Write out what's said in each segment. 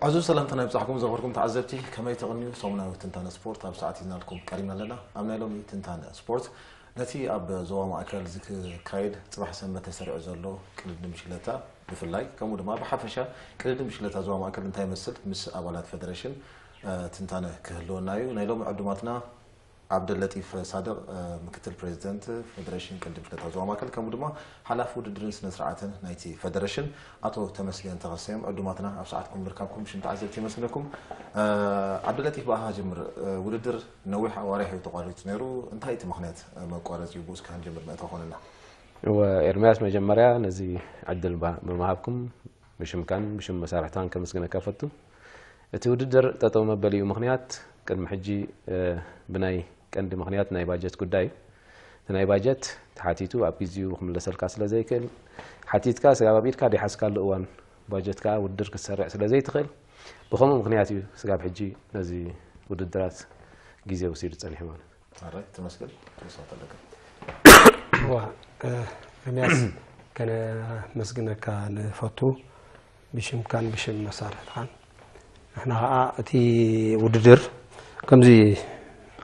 ዕዙዝ ሰላምታና ይብጻሕኩም ዘኽብርኩም ተዓዘብቲ፣ ከመይ ተቕንዩ? ሰሙናዊ ትንታነ ስፖርት ኣብ ሰዓት ሒዝናልኩም ቀሪብና ኣለና። ኣብ ናይ ሎሚ ትንታነ ስፖርት፣ ነቲ ኣብ ዞባ ማእከል ዝካየድ ጽባሕ ሰንበት ተሰሪዑ ዘሎ ቅድድም ሽለታ ብፍላይ፣ ከምኡ ድማ ብሓፈሻ ቅድድም ሽለታ ዞባ ማእከል እንታይ ይመስል ምስ ኣባላት ፈደረሽን፣ እ፣ ትንታነ ክህልወና እዩ። ናይ ሎሚ ዕዱማትና ዓብደለጢፍ ሳድቕ፣ እ፣ ምክትል ፕሬዚደንት ፈደረሽን ቅድድም ሽለታ ዞባ ማእከል፣ ከምኡ ድማ ሓላፊ ውድድርን ስነ ስርዓትን ናይቲ ፈደረሽን ኣቶ ተመስገን ተኸሰዮም ዕዱማትና ኣብ ሰዓትኩም ምርካብኩም ብሽም ተዓዘብቲ የመስግነኩም። እ፣ ዓብደለጢፍ፣ ብኣኻ ጀምር። እ፣ ውድድር ነዊሕ ኣዋርሕ እዩ ተቋሪጹ ነይሩ። እንታይ እቲ ምኽንያት፣ እ፣ መቋረጺኡ? ብኡስ ክንጀምር ምእንቲ ኮነና። እወ፣ ኤርምያስ፣ መጀመርያ ነዚ ዕድል ባ-፣ ብምሃብኩም ብሽምካን ብሽም መሳርሕትኻን ከመስግነካ እፈቱ። እቲ ውድድር ጠጠው መበሊኡ ምኽንያት ቅድሚ ሕጂ፣ እ፣ ብናይ ቀንዲ ምኽንያት ናይ ባጀት ጉዳይ እዩ። እቲ ናይ ባጀት ተሓቲቱ ኣብ ግዜኡ ክምለሰልካ ስለ ዘይክእል፣ ሓቲትካ ስጋብ ኣብ ኢድካ ዘይሓዝካሉ እዋን ባጀት ከኣ ውድድር ክትሰርዕ ስለ ዘይትኽእል፣ ብኸምኡ ምኽንያት እዩ ስጋብ ሕጂ ነዚ ውድድራት ግዜ ወሲዱ ጸኒሑ ማለት እዩ። ኣራይ፣ ተመስገን፣ ተወሳኺ ኣለካ? እዋ፣ እ፣ ኤርምያስ፣ ከነመስግነካ ንፈቱ ብሽምካን ብሽም መሳርሕትኻን። ንሕና ኸኣ እቲ ውድድር ከምዚ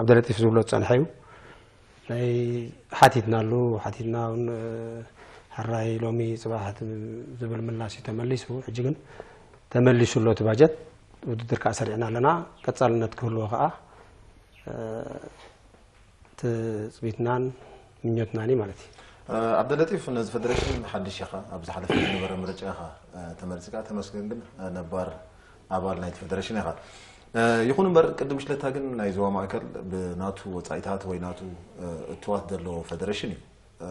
ዓብደለጢፍ ዝብሎ ዝጸንሐ እዩ። ናይ ሓቲትናሉ፣ ሓቲትና እውን፣ እ፣ ሕራይ ሎሚ ጽባሕ እቲ ዝብል ምላሽ እዩ ተመሊሱ። ሕጂ ግን ተመሊሱ ኣሎ እቲ ባጀት። ውድድር ከኣ ሰሪዕና ኣለና። ቀጻልነት ክህልዎ ከኣ፣ እ፣ ትጽቢትናን ምኞትናን እዩ ማለት እዩ። እ፣ ዓብደለጢፍ፣ ነዚ ፈደረሽን ሓድሽ ኢኻ፣ ኣብ ዝሓለፈ ዝነበረ ምርጫ ኢኻ፣ እ፣ ተመሪጽካ። ተመስገን ግን፣ እ፣ ነባር ኣባል ናይቲ ፈደረሽን ኢኻ። እ፣ ይኹን እምበር ቅድድም ሽለታ ግን ናይ ዞባ ማእከል ብናቱ ወጻኢታት ወይ ናቱ፣ እ፣ እትዋት ዘለዎ ፈደረሽን እዩ። እ፣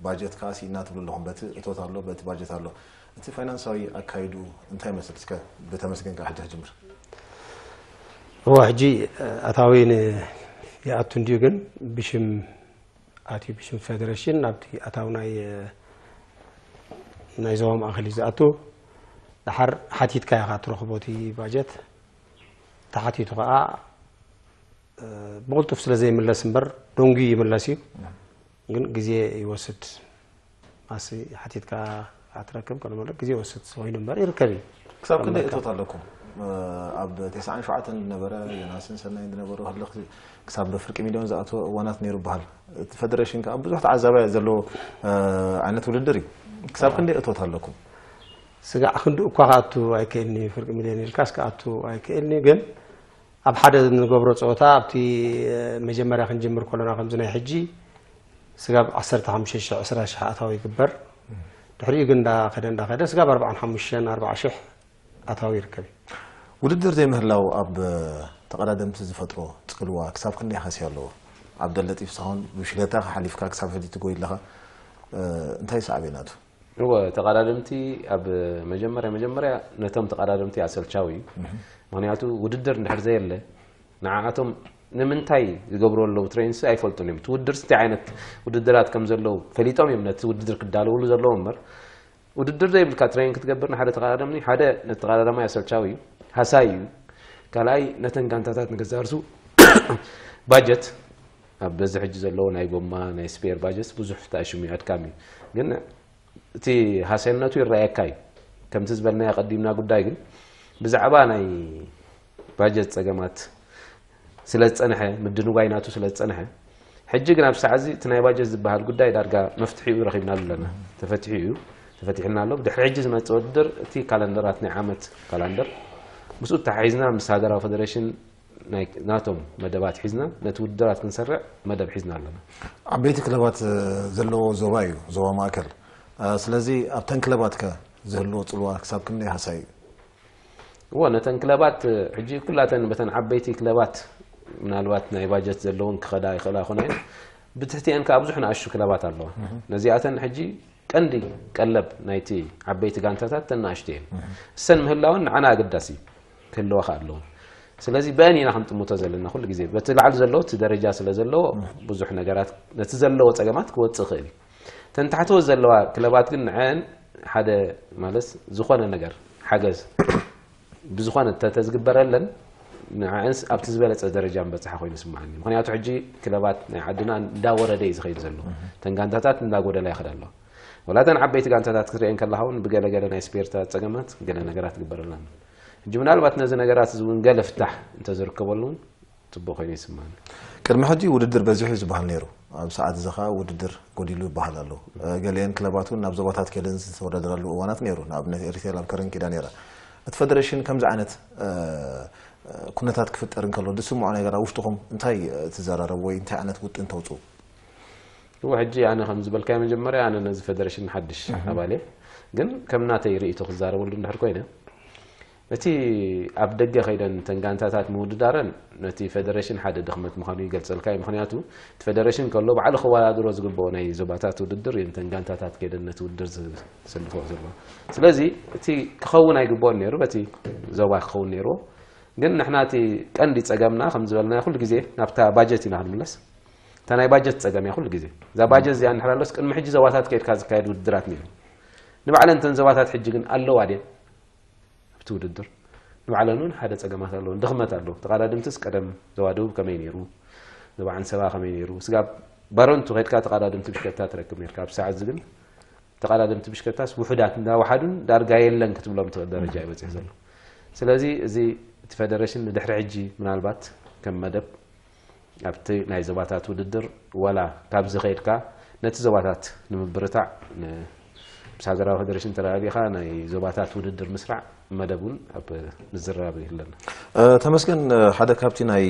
ባጀት ከኣ ስኢና ትብሉ ኣለኹም። በቲ እቶት ኣሎ፣ በቲ ባጀት ኣሎ። እቲ ፋይናንሳዊ ኣካይዱ እንታይ ይመስል? እስከ ብተመስገን ከኣ ሕጂ ክጅምር። እዋ፣ ሕጂ፣ እ፣ ኣታዊ ን-፣ ይኣቱ እንድዩ፣ ግን ብሽም ኣትዩ፣ ብሽም ፈደረሽን ናብቲ ኣታዊ ናይ፣ እ፣ ናይ ዞባ ማእከል እዩ ዝኣቱ። ደሓር ሓቲትካ ኢኻ ትረኽቦ እቲ ባጀት። ተሓቲቱ ከኣ፣ እ፣ ብቕልጡፍ ስለ ዘይምለስ እምበር፣ ደንጉዩ ይምለስ እዩ። ግን ግዜ ይወስድ። ማሲ ሓቲትካ ኣትረክብ፣ ቀደም ብሎ ግዜ ይወስድ ኮይኑ እምበር ይርከብ እዩ። ክሳብ ክንደይ ኣመልካ- እቶት ኣለኩም? እ፣ ኣብ ተስዓን ሸውዓተን ዝነበረ፣ ዮናስን ሰናይን ዝነበሩ ህልኽ ክሳብ ፍርቂ ሚልዮን ዝኣተወ እዋናት ነይሩ ይበሃል። እቲ ፈደረሽን ከኣ ብዙሕ ተዓዛባይ ዘለዎ፣ እ፣ ዓይነት ውድድር እዩ። ክሳብ ክንደይ እቶት ኣለኩም? ስጋዕ ክንድኡ እኳ ክኣቱ ኣይክእልን እዩ። ፍርቂ ሚልዮን ኢልካስ ክኣቱ ኣይክእልን እዩ። ግን ኣብ ሓደ ንገብሮ ጸወታ፣ ኣብቲ፣ እ፣ መጀመርያ ክንጅምር ከለና ከምዚ ናይ ሕጂ ስጋብ ዓሰርተ ሓሙሽተ ሽሕ፣ ዕስራ ሽሕ ኣታዊ ይግበር። ድሕሪኡ ግን እንዳኸደ፣ እንዳኸደ ስጋብ ኣርባዓን ሓሙሽተን፣ ኣርባዓ ሽሕ ኣታዊ ይርከብ እዩ። ውድድር ዘይምህላው ኣብ ተቐዳደምቲ ዝፈጥሮ ጽልዋ ክሳብ ክንደይ ሃስያ ኣለዎ? ዓብደለጢፍ፣ ንስኻ እውን ብሽለታኻ ሓሊፍካ ክሳብ ሕጂ ትጎይ ኣለኻ። እ፣ እንታይ ሳዕቤናቱ? እወ፣ ተቐዳደምቲ ኣብ መጀመርያ፣ መጀመርያ ነቶም ተቐዳደምቲ ኣሰልቻዊ እዩ። ምኽንያቱ ውድድር እንድሕር ዘየለ፣ ንዓኣቶም ንምንታይ ዝገብሩ ኣለዉ ትሬንስ ኣይፈልጡን እዮም። እቲ ውድድር እንታይ ዓይነት ውድድራት ከም ዘለዉ ፈሊጦም እዮም ነቲ ውድድር ክዳለውሉ ዘለዎም እምበር፣ ውድድር ዘይብልካ ትሬን ክትገብር ንሓደ ተቐዳዳሚ፣ ሓደ ነቲ ተቐዳዳማይ ኣሰልቻዊ እዩ፣ ሃሳይ እዩ። ካልኣይ፣ ነተን ጋንታታት ንገዛርሱ ባጀት፣ ኣብ በዚ ሕጂ ዘለዎ ናይ ጎማ፣ ናይ ስፔር ባጀት ብዙሕ ተኣሽሙ እዩ፣ ኣድካሚ እዩ። ግን እቲ ሃሰነቱ ይረኣየካ እዩ። ከምቲ ዝበልናዮ ቀዲምና ጉዳይ ግን ብዛዕባ ናይ ባጀት ጸገማት ስለ ዝጸንሐ፣ ምድንጓይ ናቱ ስለ ዝጸንሐ፣ ሕጂ ግን ኣብ ሰዓት እዚ እቲ ናይ ባጀት ዝበሃል ጉዳይ ዳርጋ መፍትሒኡ ረኺብናሉ ኣለና። ተፈቲሑ እዩ፣ ተፈቲሕልና ኣሎ። ብድሕሪ ሕጂ ዝመጽእ ውድድር እቲ ካላንደራት ናይ ዓመት ካላንደር ምስኡ ተታሒዝና ምስ ሃገራዊ ፈደሬሽን ናይ ናቶም መደባት ሒዝና ነቲ ውድድራት ክንሰርዕ መደብ ሒዝና ኣለና። ዓበይቲ ክለባት፣ እ፣ ዘለዎ ዞባ እዩ ዞባ ማእከል። እ፣ ስለዚ ኣብተን ክለባት ከ ዝህልዎ ጽልዋ ክሳብ ክንደይ ሃሳይ እዩ? እወ፣ ነተን ክለባት፣ እ፣ ሕጂ ኩላተን በተን ዓበይቲ ክለባት ምናልባት ናይ ባጀት ዘለውን ክኸዳ ይኽእላ ይኾና እየን። ብትሕቲአን ከኣ ብዙሕ ንኣሽቱ ክለባት ኣለዋ። ነዚኣተን ሕጂ ቀንዲ ቀለብ ናይቲ ዓበይቲ ጋንታታት ተን ንኣሽቱ እየን። እሰን ምህላወን ንዓና ኣገዳሲ እዩ። ክህልዋ ከኣ ኣለዎ። ስለዚ በአን ኢና ክንጥምቶ ዘለና ኩሉ ግዜ። በቲ ላዕሊ ዘለዎ እቲ ደረጃ ስለ ዘለዎ ብዙሕ ነገራት ነቲ ዘለዎ ጸገማት ክወጽእ ይኽእል እዩ። እተን ታሕተዎት ዘለዋ ክለባት ግን ንዐን ሓደ ማለት ዝኾነ ነገር ሓገዝ ብዝኾነ እንተ-፣ ተዝግበረለን ንዐንስ ኣብቲ ዝበለጸ ደረጃ ምበጽሓ ኮይኑ ይስምዓኒ። ምኽንያቱ ሕጂ ክለባት ናይ ዓድና እንዳወረደ እዩ ዝኸይድ ዘሎ። እተን ጋንታታት እንዳጎደላ ይኸዳ ኣለዋ። ወላ እተን ዓበይቲ ጋንታታት ክትሪአን ከለኻ እውን ብገለ ገለ ናይ ስፔርታት ጸገማት ገለ ነገራት ትግበረለን። ሕጂ ምናልባት ነዚ ነገራት እዚ እውን ገለ ፍታሕ እንተዝርከበሉ እውን ጽቡቕ ኮይኑ ይስማኒ። ቅድሚ ሕጂ ውድድር በዚሑ እዩ ዝበሃል ነይሩ። ኣብ ሰዓት እዚ ኸዓ ውድድር ጎዲሉ ይበሃል ኣሎ። ገሊአን ክለባት እውን ናብ ዞባታት ከይደን ዝተወዳደራሉ እዋናት ነይሩ። ንኣብነት ኤሪትሬል ኣብ ከረን ኪዳ ነይራ። እቲ ፈደሬሽን ከምዚ ዓይነት ኩነታት ክፍጠር እንከሎ ዝስምዖ ነገር ኣብ ውሽጥኹም እንታይ ትዘራረቡ ወይ እንታይ ዓይነት ውጥን ተውፅኡ? እወ ሕጂ ኣነ ከም ዝበልካዮ መጀመርያ ኣነ ነዚ ፈደሬሽን ሓድሽ ኣባል እየ። ግን ከም ናተይ ርእይቶ ክዛረበሉ እንድሕር ኮይነ እቲ ኣብ ደገ ከይደን እተን ጋንታታት ምውድዳረን ነቲ ፈደሬሽን ሓደ ድኽመት ምዃኑ ይገልጸልካ እዩ። ምኽንያቱ እቲ ፈደሬሽን ከሎ ባዕሉ ክወዳድሮ ዝግብኦ ናይ ዞባታት ውድድር እየን እተን ጋንታታት ከይደን ነቲ ውድድር ዘሰልፍኦ ዘለዋ። ስለዚ እቲ ክኸውን ኣይግብኦን ነይሩ፣ በቲ ዞባ ክኸውን ነይርዎ። ግን ንሕና እቲ ቀንዲ ጸገምና ከም ዝበልና ኩሉ ግዜ ናብታ ባጀት ኢና ክንምለስ። እታ ናይ ባጀት ጸገም እያ ኩሉ ግዜ። እዛ ባጀት እዚኣ እንድሕር ኣሎስ ቅድሚ ሕጂ ዞባታት ከይድካ ዝካየድ ውድድራት ነይሩ። ንባዕለን እተን ዞባታት ሕጂ ግን ኣለዋ ድየን? ኣብቲ ውድድር ንባዕለን እውን ሓደ ጸገማት ኣለዎ፣ ድኽመት ኣለዎ። ተቐዳድምትስ ቀደም ዞባ ደቡብ ከመይ ነይሩ፣ ዞባ ዓንሰባ ከመይ ነይሩ፣ ስጋብ ባረንቱ ከድካ ተቐዳድምቲ ብሽከታ ትረክብ ነርካ። ኣብዚ ሰዓት እዚ ግን ተቐዳድምቲ ብሽከታስ ውሑዳት እንዳወሓዱን ዳርጋ የለን ክትብሎም ትኽእል ደረጃ እዩ በፂሑ ዘሎ። ስለዚ እዚ እቲ ፈደረሽን ንድሕሪ ሕጂ ምናልባት ከም መደብ ኣብቲ ናይ ዞባታት ውድድር ዋላ ካብዚ ከይድካ ነቲ ዞባታት ንምብርታዕ ን- ምስ ሃገራዊ ፈደረሽን ተረዳዲእኻ ናይ ዞባታት ውድድር ምስራዕ መደብ እውን ኣብ ምዝራብ ኣለና። ተመስገን፣ ሓደ ካብቲ ናይ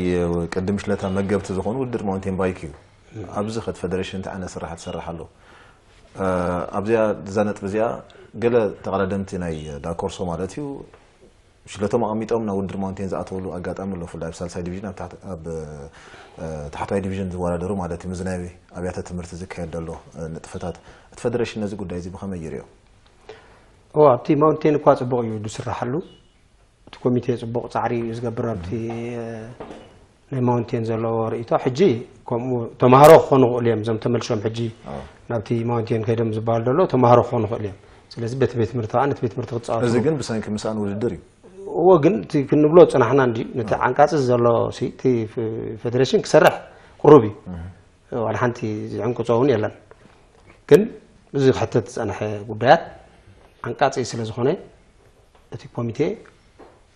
ቅድም ሽለታ መገብቲ ዝኾኑ ውድድር ማውንቴን ባይክ እዩ። ኣብዚ ኸት ፈደረሽን እንታይ ዓይነት ስራሓት ትሰርሕ ኣሎ? ኣብዚኣ እዛ ነጥቢ እዚኣ ገለ ተቐዳደምቲ ናይ ዳኮርሶ ማለት እዩ ሽለቶም ኣቐሚጦም ናብ ውድድር ማውንቴን ዝኣተወሉ ኣጋጣሚ ኣሎ። ብፍላይ ኣብ ሳልሳይ ዲቪዥን ኣብ ታሕት- ኣብ ታሕተዋይ ዲቪዥን ዝወዳደሩ ማለት እዩ። ምዚ ናይ ኣብያተ ትምህርቲ ዝካየድ ዘሎ ንጥፈታት እቲ ፈደረሽን ነዚ ጉዳይ እዚ ብኸመይ ይሪኦ? እዎ ኣብቲ ማውንቴን እኳ ፅቡቕ እዩ ዝስራሓሉ። እቲ ኮሚቴ ፅቡቕ ፃዕሪ እዩ ዝገብር ኣብቲ ናይ ማውንቴን ዘለዎ ርእይቶ። ሕጂ ከምኡ ተምሃሮ ክኾኑ ይኽእሉ እዮም እዞም ተመልሾም ሕጂ ናብቲ ማውንቴን ከይዶም ዝበሃል ዘሎ ተምሃሮ ክኾኑ ይኽእሉ እዮም። ስለዚ በቲ ቤት ትምህርቲ ከዓ ነቲ ቤት ትምህርቲ ክትፃወቱ እዚ ግን ብሰንኪ ምስኣን ውድድር እዩ። እዎ ግን እቲ ክንብሎ ፅናሕና እንዲ ነቲ ዓንቃፂ ዘሎ ሲ እቲ ፌደሬሽን ክሰርሕ ቅሩብ እዩ። ዋላ ሓንቲ ዝዕንቅፆ እውን የለን። ግን እዚ ክሕተት ዝፀንሐ ጉዳያት ዓንቃፂ ስለ ዝኾነ እቲ ኮሚቴ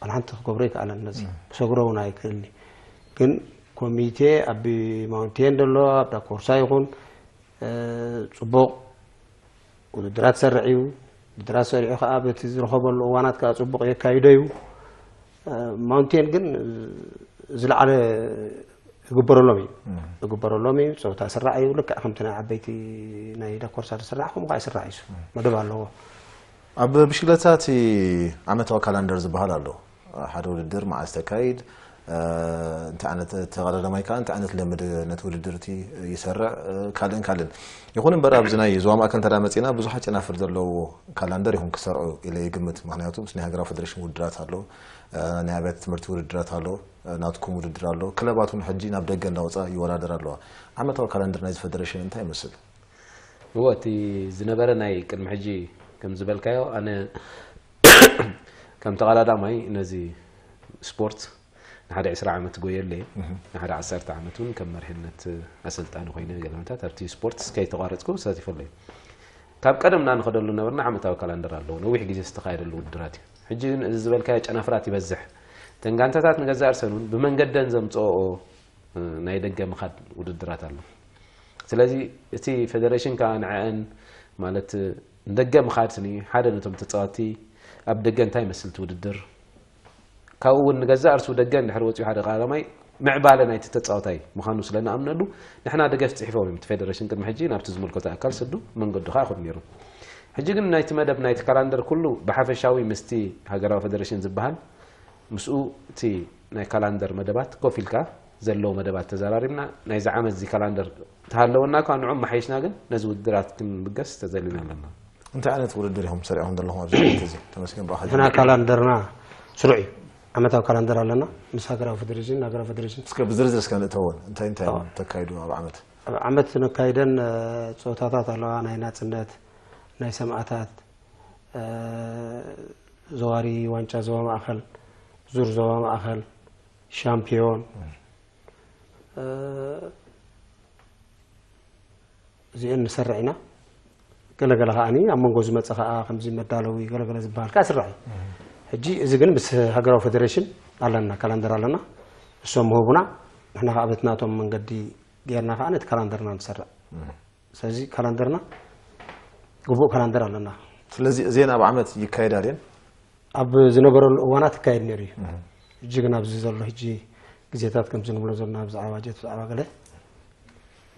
ዋላ ሓንቲ ክገብሮ ይከኣለን። ነዚ ክሰግሮ እውን ኣይክእልኒ። ግን ኮሚቴ ኣብ ማውንቴን ዘሎ ኣብ ዳኮርሳ ይኹን ፅቡቕ ውድድራት ሰርዕ እዩ። ውድድራት ሰሪዑ ከዓ በቲ ዝረኸበሉ እዋናት ከዓ ፅቡቕ የካይዶ እዩ። ማውንቴን ግን ዝለዓለ ይግበረሎም እዩ። ይግበረሎም እዩ። ፀወታ ስራዕ እዩ። ልክዕ ከምቲ ናይ ዓበይቲ ናይ ዳኮርሳ ዝስራሕ ከምኡ ከዓ ይስራሕ እዩ። መደብ ኣለዎ። ኣብ ብሽክለታ እቲ ዓመታዊ ካላንደር ዝበሃል ኣሎ። ሓደ ውድድር መዓዝ ተካይድ እንታይ ዓይነት ተቐዳዳማይ ከዓ እንታይ ዓይነት ልምድ ነቲ ውድድር እቲ ይሰርዕ ካልእን ካልእን። ይኹን እምበር ኣብዚ ናይ ዞባ ማእከል እንተ መፂና ብዙሓት ጨናፍር ዘለዎ ካላንደር ይኹን ክሰርዑ ኢለ ይግምት። ምክንያቱ ምስ ናይ ሃገራዊ ፌደሬሽን ውድድራት ኣሎ፣ ናይ ኣብያተ ትምህርቲ ውድድራት ኣሎ፣ ናትኩም ውድድር ኣሎ። ክለባት እውን ሕጂ ናብ ደገ እንዳወፃ ይወዳደር ኣለዋ። ዓመታዊ ካላንደር ናይዚ ፌደሬሽን እንታይ ይመስል? እወ እቲ ዝነበረ ናይ ቅድሚ ሕጂ ከም ዝበልካዮ ኣነ ከም ተቐዳዳማይ ነዚ ስፖርት ንሓደ ዕስራ ዓመት ጎየለ ንሓደ ዓሰርተ ዓመት እውን ከም መርሕነት ኣሰልጣኒ ኮይነ ገለመታት ኣብቲ ስፖርት ከይተቋረፅኩ ተሳቲፈለዩ። ካብ ቀደምና ንኸደሉ ነበርና ዓመታዊ ካላንደር ኣለዎ ነዊሕ ግዜ ዝተኻየደሉ ውድድራት እዩ። ሕጂ ግን እዚ ዝበልካዮ ጨናፍራት ይበዝሕ። ተን ጋንታታት ንገዛእ ርሰን እውን ብመንገደን ዘምፅኦ ናይ ደገ ምኻድ ውድድራት ኣሎ። ስለዚ እቲ ፌደሬሽን ከዓ ንዐአን ማለት ንደገ ምኻድ ስኒ ሓደ ነቶም ተፃወቲ ኣብ ደገ እንታይ ይመስል እቲ ውድድር ካብኡ እውን ንገዛእ ርሱ ደገ እንድሕር ወፂኡ ሓደ ቀዳማይ ምዕባለ ናይቲ ተፃወታይ ምዃኑ ስለ ንኣምነሉ ንሕና ደገፍ ፅሒፎም እዮም እቲ ፌደሬሽን ቅድሚ ሕጂ ናብቲ ዝምልከቶ ኣካል ሰዱ መንገዱ ከዓ ይኹን ነይሩ። ሕጂ ግን ናይቲ መደብ ናይቲ ካላንደር ኩሉ ብሓፈሻዊ ምስቲ ሃገራዊ ፌደሬሽን ዝበሃል ምስኡ እቲ ናይ ካላንደር መደባት ኮፍ ኢልካ ዘለዉ መደባት ተዘራሪብና ናይዚ ዓመት እዚ ካላንደር ተሃለወና እኳ ንዑ መሓይሽና ግን ነዚ ውድድራት ክንብገስ ተዘሊና ኣለና። እንታይ ዓይነት ውድድር ኢኹም ሰሪዕኹም ዘለኹም ኣብዚ ዓመት እዚ? ተመስገን ብኣኻ ንሕና ጀምር። ካላንደርና ስሩዕ እዩ። ዓመታዊ ካላንደር ኣለና ምስ ሃገራዊ ፌደሬሽን ሃገራዊ ፌደሬሽን እስከ ብዝርዝር እስከ ንእተወን እንታይ እንታይ እዮም ተካይዱ ኣብ ዓመት? ኣብ ዓመት ነካይደን እ፣ ፀወታታት ኣለዋ ናይ ናፅነት ናይ ሰማእታት እ፣ ዘዋሪ ዋንጫ ዞባ ማእኸል ዙር ዞባ ማእኸል ሻምፒዮን እዚአን ንሰርዕ ኢና። ገለገለ ከዓኒ ኣብ መንጎ ዝመፀ ከዓ ከምዚ መዳለዊ ገለገለ ዝበሃል ከዓ ስራሕ እዩ። ሕጂ እዚ ግን ምስ ሃገራዊ ፌደሬሽን ኣለና፣ ካላንደር ኣለና። እሶም ምሁቡና፣ ንሕና ከዓ በቲ ናቶም መንገዲ ጌርና ከዓ ነቲ ካላንደርና ንሰርዕ። ስለዚ ካላንደርና፣ ግቡእ ካላንደር ኣለና። ስለዚ እዚን ኣብ ዓመት ይካየዳ ድየን? ኣብ ዝነበረሉ እዋናት ይካየድ ነይሩ እዩ። ሕጂ ግን ኣብዚ ዘሎ፣ ሕጂ ግዜታት ከምዚ ንብሎ ዘለና፣ ብዛዕባ ጀት፣ ብዛዕባ ገለ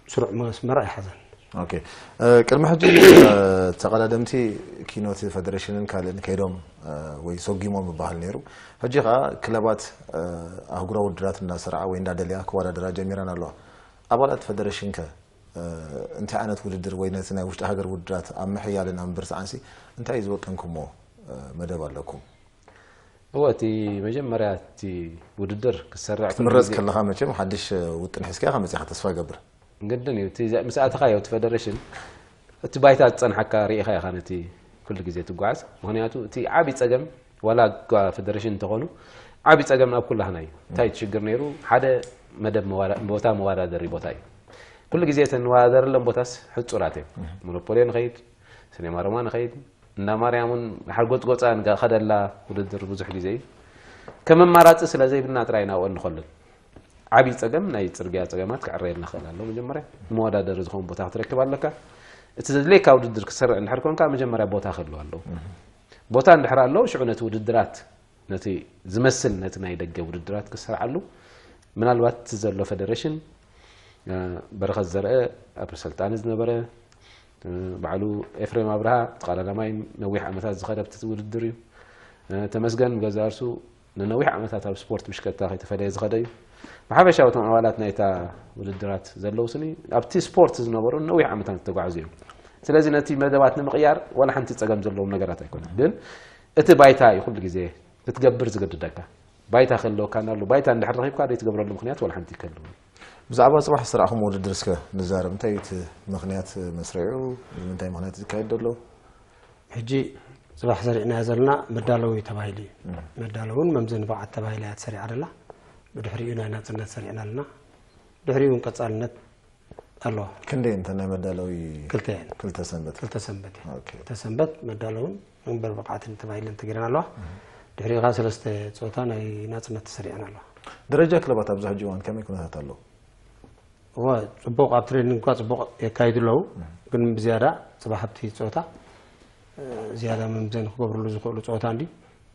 ስሩዕ መስመር ኣይሓዘን። ኦኬ። ቅድሚ ሕጂ ተቐዳደምቲ ኪኖት ፌደሬሽንን ካልእን ከይዶም ወይ ሰጊሞም ይበሃል ነይሩ። ሕጂ ከዓ ክለባት ኣህጉራዊ ውድድራት እናሰርዓ ወይ እንዳደልያ ክወዳደራ ጀሚረን ኣለዋ። ኣባላት ፌደሬሽን ከ እንታይ ዓይነት ውድድር ወይ ነቲ ናይ ውሽጢ ሃገር ውድድራት ኣብ ምሕያልን ኣብ ምብርትዓንሲ እንታይ እዩ ዝወጠንኩሞ መደብ ኣለኩም? እወ፣ እቲ መጀመርያ እቲ ውድድር ክሰርዕ ክትምረፅ ከለኻ መቸም ሓድሽ ውጥን ሒዝካ ኢኻ መፂኻ ተስፋ ገብር። ግድን እዩ። እቲ ምስ ኣተኻዮ እቲ ፌደሬሽን እቲ ባይታ ዝፀንሓካ ርኢኻ ኢኻ ነቲ ኩሉ ግዜ ትጓዓዝ። ምክንያቱ እቲ ዓብዪ ፀገም ዋላ እኳ ፌደሬሽን እንተኾኑ ዓብዪ ፀገም ናብ ኩላህና እዩ። እንታይ ትሽግር ነይሩ? ሓደ መደብ መዋዳ- ቦታ መወዳደሪ ቦታ እዩ። ኩሉ ግዜ ተንወዳደረሎም ቦታስ ሕፁራት እዮም። ሞኖፖልዮ ንኸይድ፣ ሲኔማ ሮማ ንኸይድ፣ እንዳ ማርያም እውን ሓርጎፅጎፃ ንጋ- ከደላ ውድድር ብዙሕ ግዜ እዩ። ከም ኣማራፂ ስለ ዘይብልና ጥራይ ናብኦ እንኸልን። ዓብዪ ፀገም ናይ ፅርግያ ፀገማት ክዕረየልና ክእል ኣለዎ። መጀመርያ መወዳደሪ ዝኸውን ቦታ ክትረክብ ኣለካ። እቲ ዘድልየካ ውድድር ክትሰርዕ እንድሕር ኮንካ መጀመርያ ቦታ ክህልው ኣለዎ። ቦታ እንድሕር ኣለዎ ሽዑ ነቲ ውድድራት ነቲ ዝመስል ነቲ ናይ ደገ ውድድራት ክሰርዓሉ ምናልባት እቲ ዘሎ ፌደሬሽን በረኸት ዘርአ ኣብ ሰልጣኒ ዝነበረ ባዕሉ ኤፍሬም ኣብርሃ ተቓዳዳማይ ነዊሕ ዓመታት ዝኸደ ኣብቲ ውድድር እዩ። ተመስገን ገዛ እርሱ ንነዊሕ ዓመታት ኣብ ስፖርት ብሽከታ ከይተፈለየ ዝኸደ እዩ። ብሓፈሻ እቶም ኣባላት ናይታ ውድድራት ዘለዉ ስኒ ኣብቲ ስፖርት ዝነበሩ ነዊሕ ዓመታት ዝተጓዕዙ እዮም። ስለዚ ነቲ መደባት ንምቕያር ዋላ ሓንቲ ፀገም ዘለዎም ነገራት ኣይኮነን። ግን እቲ ባይታ እዩ ኩሉ ግዜ ክትገብር ዝገድደካ። ባይታ ክህልወካ እናሉ ባይታ እንድሕር ረኺብካ ዘይትገብረሉ ምክንያት ዋላ ሓንቲ ይከልው። ብዛዕባ ፅባሕ ዝሰራዕኹም ውድድር እስከ ንዛረብ። እንታይ እዩ እቲ ምክንያት መስሪዑ? ንምንታይ ምክንያት ዝካየድ ዘሎ? ሕጂ ፅባሕ ሰሪዕናዮ ዘለና መዳለዊ ተባሂሉ እዩ። መዳለውን መምዘኒ ብቕዓት ተባሂላ እያ ተሰሪዓ ደላ። ብድሕሪኡ ናይ ናፅነት ሰሪዕና ኣለና። ድሕሪኡ እውን ቀፃልነት ኣለዋ። ክንደይ እንተ ናይ መዳለዊ? ክልተ እየን። ክልተ ሰንበት። ክልተ ሰንበት እየን። ኦኬ። ክልተ ሰንበት መዳለውን መንበር ብቕዓትን ተባሂለን ተገይረን ኣለዋ። ድሕሪኡ ከዓ ሰለስተ ፀወታ ናይ ናፅነት ተሰሪዐን ኣለዋ። ደረጃ ክለባት ኣብዚ ሕጂ እዋን ከመይ ኩነታት ኣሎ? እወ፣ ፅቡቕ ኣብ ትሬኒንግ እኳ ፅቡቕ የካይዱ ኣለዉ፣ ግን ብዝያዳ ፅባሕ ኣብቲ ፀወታ ዝያዳ መምዘኒ ክገብርሉ ዝኽእሉ ፀወታ እንዲ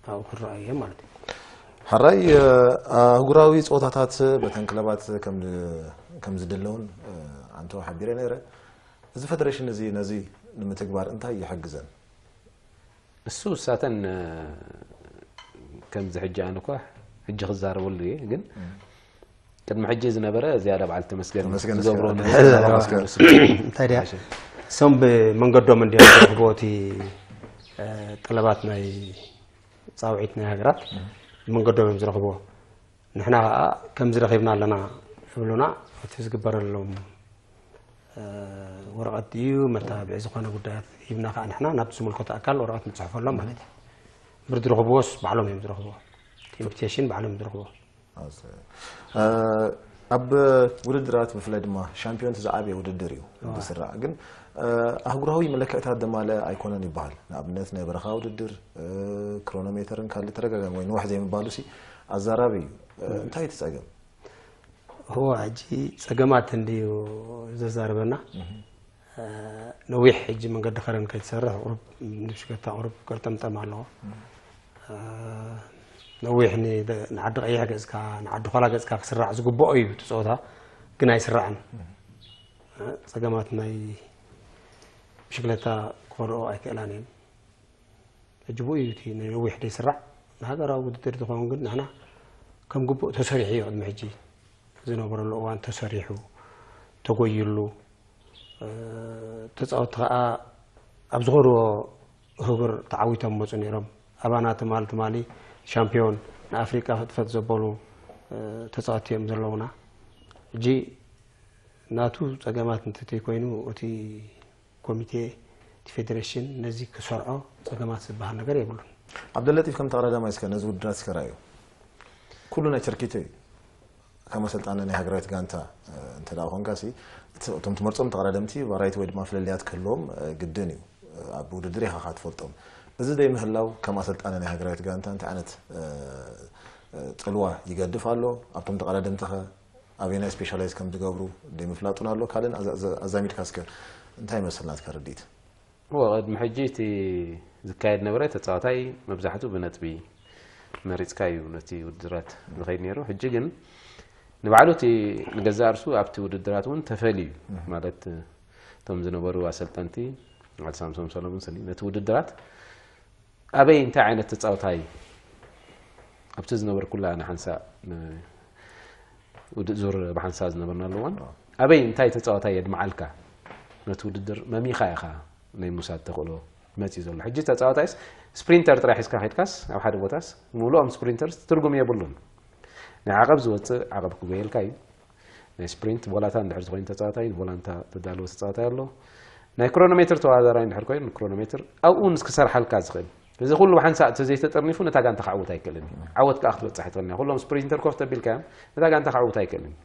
ኣብኡ ክረኣዩ እዮም ማለት እዩ። ሕራይ ኣህጉራዊ ፀወታታት በተን ክለባት ከም ዝድለውን ኣንተ ሓቢረ ነይረ። እዚ ፈደሬሽን እዚ ነዚ ንምትግባር እንታይ ይሕግዘን? እሱ እሳተን ከምዚ ሕጂ ኣነ እኳ ሕጂ ክዛረበሉ እየ፣ ግን ቅድሚ ሕጂ ዝነበረ ዝያዳ በዓል ተመስገን ተመስገን ዝገብሮ እስከ- ነበረ። ተመስገን። እንታይ ድያ እሶም ብመንገዶም እንዲዮም ዝረኽብዎ እቲ እ፣ ጠለባት ናይ ፃውዒት ናይ ሃገራት ብመንገዶም እዮም ዝረኽብዎ። ንሕና ከዓ ከምዚ ረኺብና ኣለና ይብሉና። እቲ ዝግበረሎም እ፣ ወረቐት ድዩ መተባብዒ ዝኾነ ጉዳያት ሂብና ከዓ ንሕና ናብ ዝምልከቶ ኣካል ወረቐት ንፅሕፈሎም ማለት እዩ። ብር ዝረኽብዎስ ባዕሎም እዮም ዝረኽብዎ። ኢንቪቴሽን ባዕሎም እዮም ዝረኽብዎ። ኣብ ውድድራት ብፍላይ ድማ ሻምፒዮን ዝዓበየ ውድድር እዩ ዝስራዕ። ግን ኣህጉራዊ መለክዕታት ደማለ ኣይኮነን ይበሃል። ንኣብነት ናይ በረኻ ውድድር፣ ክሮኖሜተርን ካልእ ተደጋጋሚ ወይ ንውሕ ዘይምባሉ ሲ ኣዛራቢ እዩ። እንታይ እቲ ጸገም? እዋ ሕጂ ጸገማት እንድዩ ዘዛርበና። ነዊሕ ሕጂ መንገዲ ከረን ከይትሰርሕ ቁሩብ ንብሽከታ ቁሩብ ገልጠምጠም ኣለዎ። ነዊሕ ንዓዲ ቀይሕ ገጽካ ንዓዲ ኳላ ገጽካ ክስራዕ ዝግብኦ እዩ እቲ ጸወታ፣ ግን ኣይስራዕን። ጸገማት ናይ ብሽክለታ ክኸድኦ ኣይክእላን እየን። ሕጂ ብኡ እዩ እቲ ነዊሕ ደይስራዕ። ንሃገራዊ ውድድር ዝኸውን ግን ንሕና ከም ግቡእ ተሰሪሑ እዩ ቅድሚ ሕጂ ዝነበረሉ እዋን ተሰሪሑ ተጎይሉ። ተፃወትቲ ከዓ ኣብ ዝኸድዎ ህጉር ተዓዊቶም መፁ ነይሮም። ኣባና ትማል ትማሊ ሻምፒዮን ንኣፍሪቃ ፍጥፈት ዘበሉ ተፃወትቲ እዮም ዘለውና። ሕጂ ናቱ ፀገማት እንትተይ ኮይኑ እቲ ኮሚቴ እቲ ፌዴሬሽን ነዚ ክሰርዖ ፀገማት ዝበሃል ነገር የብሉን። ዓብደለጢፍ ከም ተቐዳዳማይ እስከ ነዚ ውድድራት እስከ ርኣዮ። ኩሉ ናይ ቸርኪቶ እዩ። ከም ኣሰልጣኒ ናይ ሃገራዊት ጋንታ እንተ ደኣ ኮንካ ሲ እቶም ትመርጾም ተቐዳደምቲ ቫራይቲ ወይ ድማ ፍልልያት ክህልዎም ግድን እዩ። ኣብ ውድድር ኢኻ ትፈልጦም። እዚ ዘይምህላው ከም ኣሰልጣኒ ናይ ሃገራዊት ጋንታ እንታይ ዓይነት ጽልዋ ይገድፍ ኣሎ? ኣብቶም ተቐዳደምትኸ ኣበየናይ ስፔሻላይዝ ከም ዝገብሩ ዘይምፍላጡን ኣሎ? ካልእን ኣዛሚድካ እስከ እንታይ ይመስል ናትካ ርድኢት? እዎ ቅድሚ ሕጂ እቲ ዝካየድ ነበረ ተፃዋታይ መብዛሕትኡ ብነጥቢ መሪፅካ እዩ ነቲ ውድድራት ዝኸይድ ነይሩ። ሕጂ ግን ንባዕሉ እቲ ንገዛእ ርሱ ኣብቲ ውድድራት እውን ተፈልዩ ማለት እቶም ዝነበሩ ኣሰልጠንቲ በዓል ሳምሶም ሰሎሞን ስኒ ነቲ ውድድራት ኣበይ እንታይ ዓይነት ተፃውታይ ኣብቲ ዝነበርኩላ ንሓንሳእ ውድእ ዙር ብሓንሳእ ዝነበርናሉ እዋን ኣበይ እንታይ ተፃዋታይ የድምዓልካ ነቲ ውድድር መሚኻ ኢኻ ናይ ሙሳድ ተኽእሎ መፅዩ ዘሎ። ሕጂ ተፃዋታይስ ስፕሪንተር ጥራይ ሒዝካ ከድካስ ኣብ ሓደ ቦታስ ምሉኦም ስፕሪንተርስ ትርጉም የብሉን። ናይ ዓቐብ ዝወፅእ ዓቐብ ክጎየልካ እዩ። ናይ ስፕሪንት ቮላታ እንድሕር ዝኾይኑ ተፃዋታይ ንቮላንታ ተዳለወ ተፃዋታይ ኣሎ። ናይ ክሮኖሜትር ተወዳዳራይ እንድሕር ኮይኑ ክሮኖሜትር ኣብኡ ንስክሰርሓልካ ዝኽእል እዚ ኩሉ ብሓንሳእ እቲ ዘይተጠርኒፉ ነታ ጋንታ ክዓውት ኣይክእልን እዩ። ዓወት ከዓ ክትበፅሕ ትኽእል ኩሎም ስፕሪንተር ኮፍ ተቢልካዮም ነታ ጋንታ ክዓውት ኣይክእልን እዩ።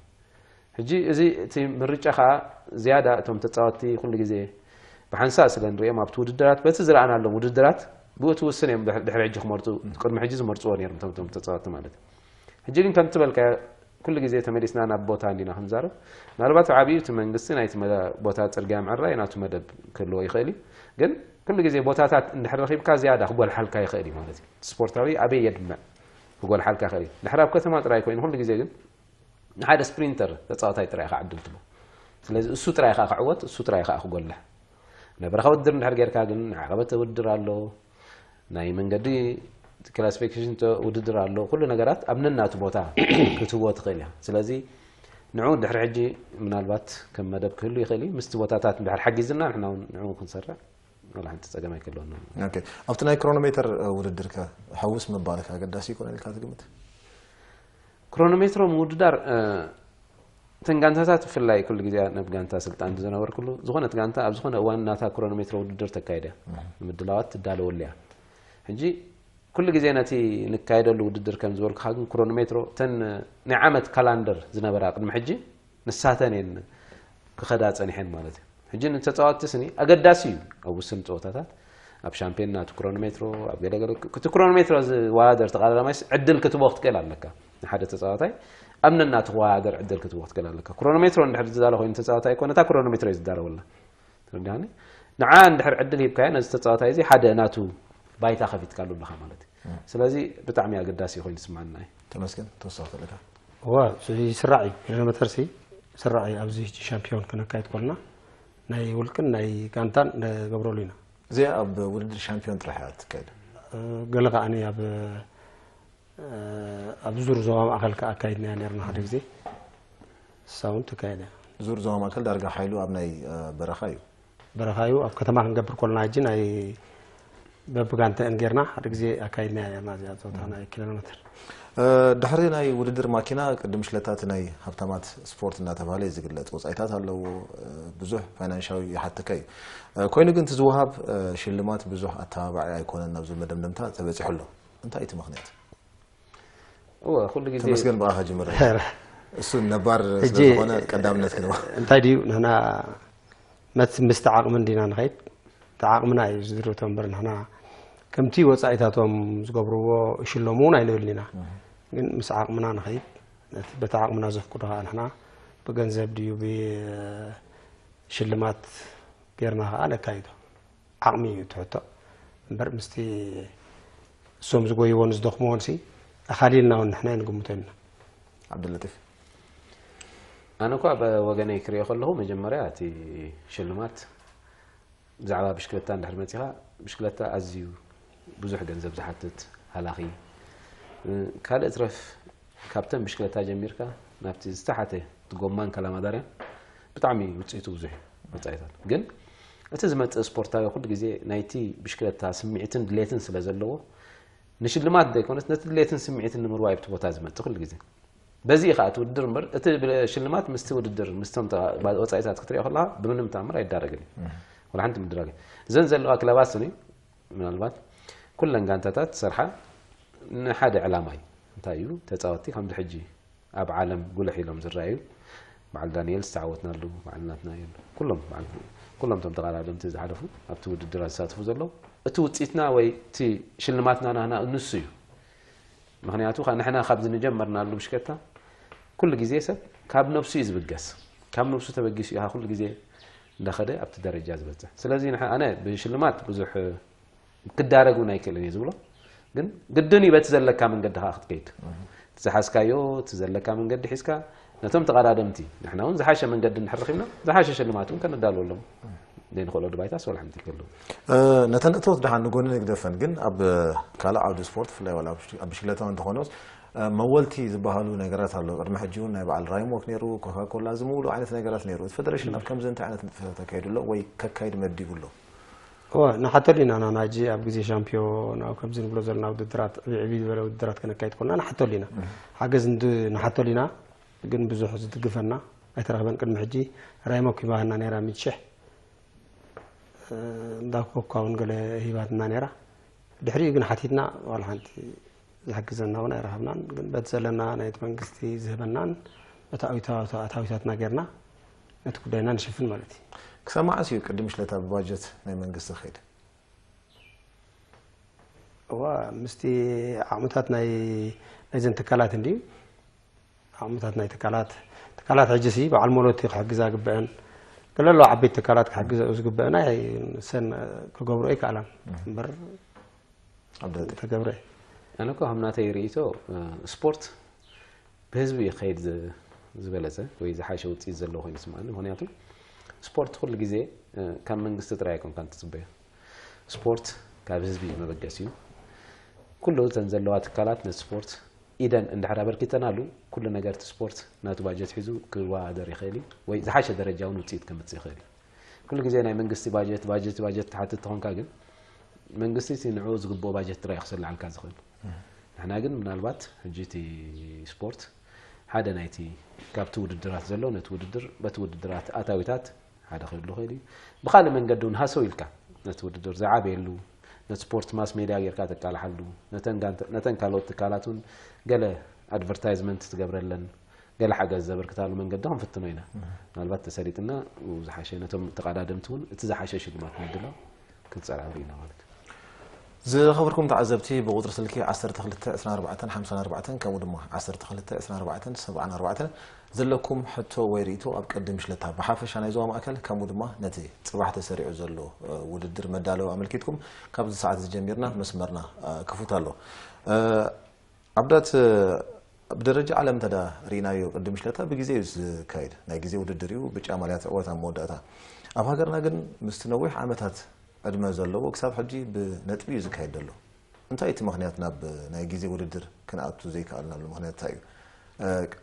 ሕጂ እዚ እቲ ምርጫ ከዓ ዝያዳ እቶም ተፃወትቲ ኩሉ ግዜ ብሓንሳእ ስለ ንሪኦም ኣብቲ ውድድራት በቲ ዝረኣናሎም ውድድራት ብኡ ትውስን እዮም ድሕሪ ሕጂ ክመርፁ ቅድሚ ሕጂ ዝመርፅዎ ነይሮም እቶም ተፃወትቲ ማለት እዩ። ሕጂ ግን ከምቲ በልካዮ ኩሉ ግዜ ተመሊስና ናብ ቦታ እንዲና ክንዛረብ ምናልባት ዓብዩ እቲ መንግስቲ ናይቲ ቦታ ፅርግያ ምዕራይ ናቱ መደብ ክህልዎ ይኽእል እዩ። ግን ኩሉ ግዜ ቦታታት እንድሕር ረኺብካ ዝያዳ ክጎልሓልካ ይኽእል እዩ ማለት እዩ። ስፖርታዊ ኣበይ የድምዕ ክጎልሓልካ ይኽእል እዩ። ድሕር ኣብ ከተማ ጥራይ ኮይኑ ኩሉ ግዜ ግን ንሓደ ስፕሪንተር ተፃዋታይ ጥራይ ኢኻ ዕድል ትቦ። ስለዚ እሱ ጥራይ ኢኻ ክዕወት እሱ ጥራይ ኢኻ ክጎልሕ። ናይ በረኻ ውድድር እንድሕር ጌርካ ግን ናይ ዓቐበት ውድድር ኣሎ ናይ መንገዲ ክላሲፊኬሽን ውድድር ኣሎ ኩሉ ነገራት ኣብ ነናቱ ቦታ ክትህቦ ትኽእል እያ። ስለዚ ንዑ ድሕሪ ሕጂ ምናልባት ከም መደብ ክህሉ ይኽእል እዩ ምስቲ ቦታታት እንድሕር ሓጊዝና ንሕና እውን ንዑ ክንሰርዕ ወላ ሓንቲ ፀገም ኣይክህልወና። ኣብቲ ናይ ክሮኖሜተር ውድድር ከ ሕውስ ምባልካ ኣገዳሲ ይኮነ ኢልካ ትግምት? ክሮኖሜትሮ ምውድዳር እተን ጋንታታት ብፍላይ ኩሉ ግዜ ናብ ጋንታ ስልጣን ዝነበርኩሉ ዝኾነት ጋንታ ኣብ ዝኾነ እዋን ናታ ክሮኖሜትሮ ውድድር ተካይደ ምድላዋት ትዳለወሉ እያ። ሕጂ ኩሉ ግዜ ነቲ ንካየደሉ ውድድር ከም ዝበልኩኻ ግን ክሮኖሜትሮ እተን ናይ ዓመት ካላንደር ዝነበራ ቅድሚ ሕጂ ንሳተን እየን ክኸዳ ፀኒሐን ማለት እዩ። ሕጂ ንተፃወትቲ ስኒ ኣገዳሲ እዩ ኣብ ውስን ፀወታታት ኣብ ሻምፒዮን ናቱ ክሮኖሜትሮ ኣብ ገለገለ እቲ ክሮኖሜትሮ ዝወዳደር ተቃዳዳማይስ ዕድል ክትቦ ክትክእል ኣለካ። ንሓደ ተፃዋታይ ኣብ ነናቱ ክወዳደር ዕድል ክትቦ ክትክእል ኣለካ። ክሮኖሜትሮ እንድሕር ዝዳለ ኮይኑ ተፃዋታይ ኮነ እታ ክሮኖሜትሮ እዩ ዝዳለወላ። ትርዳኒ? ንዓ እንድሕር ዕድል ሂብካዮ ነዚ ተፃዋታይ እዚ ሓደ ናቱ ባይታ ከፊትካሉ ኣለካ ማለት እዩ። ስለዚ ብጣዕሚ ኣገዳሲ ኮይኑ ይስማዓና እዩ። ተመስገን ተወሳኺ ተለካ እዋ ይስራዕ እዩ። ኪሎ ሜትር ሲ ይስራዕ እዩ። ኣብዚ ሕጂ ሻምፒዮን ክነካየድ ኮልና ናይ ውልቅን ናይ ጋንታን ንገብረሉ ኢና። እዚኣ ኣብ ውድድር ሻምፒዮን ጥራሕ እያ ትካየድ። ገለ ከዓ ኣብ ኣብ ዙር ዞባ ማእከል ከዓ ኣካይድናያ ነርና ሓደ ግዜ እሳ እውን ትካየድ እያ። ዙር ዞባ ማእከል ዳርጋ ሓይሉ ኣብ ናይ በረኻ እዩ። በረኻ እዩ። ኣብ ከተማ ክንገብር ኮልና ሕጂ ናይ በብጋንተአን ጌርና ሓደ ግዜ ኣካይድናያ ነርና እዚኣ ፆታ ናይ ኪሎ ሜትር። ድሕሪ ናይ ውድድር ማኪና ቅድም ሽለታ እቲ ናይ ሃብታማት ስፖርት እናተባህለ እዩ ዝግለፅ። ወፃኢታት ኣለዎ፣ ብዙሕ ፋይናንሻዊ ይሓተካ እዩ። ኮይኑ ግን እቲ ዝወሃብ ሽልማት ብዙሕ ኣተባባዒ ኣይኮነን ናብዚ መደምደምታ ተበፂሑ ኣሎ። እንታይ እቲ ምኽንያት? እወ ኩሉ ግዜ ተመስገን ብኣኻ ጅምር። እሱ ነባር ስለዝኾነ ቀዳምነት ክንዋ እንታይ ድዩ ንሕና መት ምስቲ ዓቕሚ እንዲና ንኸይድ እቲ ዓቕምና እዩ ዝድርቶ እምበር ንሕና ከምቲ ወፃኢታቶም ዝገብርዎ ይሽለሙ እውን ኣይንብልን ኢና። ግን ምስ ዓቕምና ንኸይድ በቲ ዓቕምና ዘፍቅዶ ከዓ ንሕና ብገንዘብ ድዩ ብሽልማት ጌርና ከዓ ነካይዶ። ዓቕሚ እዩ እቲ ሕቶ እምበር ምስቲ እሶም ዝጎይዎን ዝደኽምዎን ሲ ኣኻሊልና እውን ንሕና ንግምቶ ኢልና። ዓብደለጢፍ ኣነ እኳ ብወገነይ ክሪኦ ከለኹ መጀመርያ እቲ ሽልማት ብዛዕባ ብሽክለታ እንድሕር መፂኻ ብሽክለታ ኣዝዩ ብዙሕ ገንዘብ ዝሓትት ሃላኺ ካልእ ትረፍ ካብተን ብሽክለታ ጀሚርካ ናብቲ ዝተሓተ እቲ ጎማን ካላማዳርያን ብጣዕሚ ውፅኢቱ ብዙሕ እዩ ወፃኢታት ግን እቲ ዝመፅእ ስፖርታዊ ኩሉ ግዜ ናይቲ ብሽክለታ ስምዒትን ድሌትን ስለ ዘለዎ ንሽልማት ዘይኮነስ ነቲ ድሌትን ስምዒትን ንምርዋይ ኣብቲ ቦታ ዝመፅእ ኩሉ ግዜ በዚ ከዓ እቲ ውድድር እምበር እቲ ሽልማት ምስቲ ውድድር ምስቶም ወፃኢታት ክትሪኦ ከለካ ብምንም ተኣምር ኣይዳረግን እዩ ወላ ሓንቲ ምድራግ እዘን ዘለዋ ክለባት ስኒ ምናልባት ኩለን ጋንታታት ዝሰርሓ ንሓደ ዕላማ እዩ እንታይ እዩ ተፃወትቲ ከምዚ ሕጂ ኣብ ዓለም ጉልሕ ኢሎም ዝረኣዩ በዓል ዳንኤል ዝተዓወትናሉ በዓል ናትናኤል ኩሎም በዓል ኩሎም እቶም ተቐዳደምቲ ዝሓለፉ ኣብቲ ውድድራት ዝሳተፉ ዘለዉ እቲ ውፅኢትና ወይ እቲ ሽልማትና ናህና ንሱ እዩ። ምክንያቱ ንሕና ካብዚ ንጀመርናሉ ብሽከታ ኩሉ ግዜ ሰብ ካብ ነብሱ እዩ ዝብገስ። ካብ ነብሱ ተበጊሱ እዩ ኩሉ ግዜ እንዳኸደ ኣብቲ ደረጃ ዝበፅሕ። ስለዚ ኣነ ብሽልማት ብዙሕ ክዳረግ እውን ኣይክእልን እየ ዝብሎ። ግን ግድን እዩ በቲ ዘለካ መንገዲ ከዓ ክትከይድ። ዝሓዝካዮ እቲ ዘለካ መንገዲ ሒዝካ ነቶም ተቐዳደምቲ ንሕና እውን ዝሓሸ መንገዲ እንድሕር ረኺብና ዝሓሸ ሽልማት እውን ከነዳልወሎም ዘይንኽእሎ ድባይታስ ወላ ሓንቲ ይከሉ። ነተን እቶት ደሓን ንጎኒ ንግደፈን፣ ግን ኣብ ካልእ ዓውዲ ስፖርት ብፍላይ ዋላ ኣብ ብሽክለታ እንተኾነስ መወልቲ ዝበሃሉ ነገራት ኣሎ። ቅድሚ ሕጂ እውን ናይ በዓል ራይሞክ ነይሩ፣ ኮካኮላ፣ እዚ ምውሉ ዓይነት ነገራት ነይሩ። እቲ ፌደሬሽን ኣብ ከምዚ እንታይ ዓይነት ንጥፈታት ኣካይዱ ኣሎ ወይ ከካይድ መዲቡ ኣሎ? እወ ንሓተሉ ኢና። ናና ሕጂ ኣብ ግዜ ሻምፒዮን ኣብ ከምዚ ንብሎ ዘለና ውድድራት ዕብይ ዕብይ ዝበለ ውድድራት ከነካይድ ኮልና ንሓተሉ ኢና። ሓገዝ ንሓተሉ ኢና፣ ግን ብዙሕ ዝድግፈና ኣይተረኽበን። ቅድሚ ሕጂ ራይሞክ ሂባና ነይራ ሚድ ሽሕ፣ እንዳ ኮካ እውን ገለ ሂባትና ነይራ። ድሕሪኡ ግን ሓቲትና ዋላ ሓንቲ ዝሕግዘና እውን ኣይረኸብናን። ግን በቲ ዘለና ናይቲ መንግስቲ ዝህበናን በቲ ኣታዊታትና ጌርና ነቲ ጉዳይና ንሽፍን ማለት እዩ። ክሳብ መዓስ እዩ ቅድም ሽለታ ብባጀት ናይ መንግስቲ ክኸይድ? እዋ ምስቲ ዓቕምታት ናይ ናይዘን ትካላት እንድዩ። ዓቕምታት ናይ ትካላት ትካላት ሕጂ ሲ በዓል መሎቲ ክሕግዛ ግበአን ገለ ኣለዋ ዓበይቲ ትካላት ክሕግዘኡ ዝግበአን ኣይ ሰን ክገብሮ ኣይከኣላን እምበር ተገብረ። ኣነ እኮ ከም ናተይ ርእይቶ ስፖርት ብህዝቢ እዩ ክኸይድ ዝበለፀ ወይ ዝሓሸ ውፅኢት ዘለዎ ኮይኑ ይስምዓኒ። ምክንያቱ ስፖርት ኩሉ ግዜ ካብ መንግስቲ ጥራይ ኣይኮንካን ትፅበዮ። ስፖርት ካብ ህዝቢ እዩ መበገሲኡ። ኩሉ እተን ዘለዋ ትካላት ነቲ ስፖርት ኢደን እንድሕር ኣበርኪተናሉ ኩሉ ነገር እቲ ስፖርት ናቱ ባጀት ሒዙ ክወዳደር ይኽእል እዩ ወይ ዝሓሸ ደረጃ እውን ውፅኢት ከምፅእ ይኽእል እዩ። ኩሉ ግዜ ናይ መንግስቲ ባጀት ባጀት ባጀት ትሓትት ተኾንካ ግን መንግስቲ እቲ ንዕኡ ዝግብኦ ባጀት ጥራይ እዩ ክስልዓልካ ዝኽእል። ንሕና ግን ምናልባት ሕጂ እቲ ስፖርት ሓደ ናይቲ ካብቲ ውድድራት ዘሎ ነቲ ውድድር በቲ ውድድራት ኣታዊታት ሓደ ክህሉ ይኽእል እዩ። ብካልእ መንገዲ እውን ሃሰው ኢልካ ነቲ ውድድር ዝዓበየሉ ነቲ ስፖርት ማስ ሜድያ ጌርካ ተቃልሓሉ ነተን ካልኦት ትካላት እውን ገለ ኣድቨርታይዝመንት ትገብረለን ገለ ሓገዝ ዘበርክታሉ መንገዲ ክንፍትኖ ኢና። ምናልባት ተሰሊጥና ዝሓሸ ነቶም ተቐዳደምቲ እውን እቲ ዝሓሸ ሽልማት ምድላው ክንፀራረብ ኢና ማለት እዩ። ዝኸበርኩም ተዓዘብቲ ብቁፅሪ ስልኪ ዓሰርተ ክልተ ዕስራን ኣርባዕተን ሓምሳን ኣርባዕተን ከምኡ ድማ ዓሰርተ ክልተ ዕስራን ኣርባዕተን ሰብዓን ኣርባዕተን ዘለኩም ሕቶ ወይ ርእይቶ ኣብ ቅድም ሽለታ ብሓፈሻ ናይ ዞባ ማእከል ከምኡ ድማ ነቲ ፅባሕ ተሰሪዑ ዘሎ ውድድር መዳለዊ ኣመልኪትኩም ካብዚ ሰዓት እዚ ጀሚርና መስመርና ክፉት ኣሎ። ዓብዳት ብደረጃ ዓለም እንተ ርኢናዮ ቅድም ሽለታ ብግዜ እዩ ዝካየድ ናይ ግዜ ውድድር እዩ ብጫ ማልያ ትዕወት ኣብ መወዳእታ ኣብ ሃገርና ግን ምስቲ ነዊሕ ዓመታት ዕድመ ዘለዎ ክሳብ ሕጂ ብነጥቢ እዩ ዝካየድ ዘሎ እንታይ እቲ ምክንያት ናብ ናይ ግዜ ውድድር ክንኣቱ ዘይከኣልናሉ ምክንያት እንታይ እዩ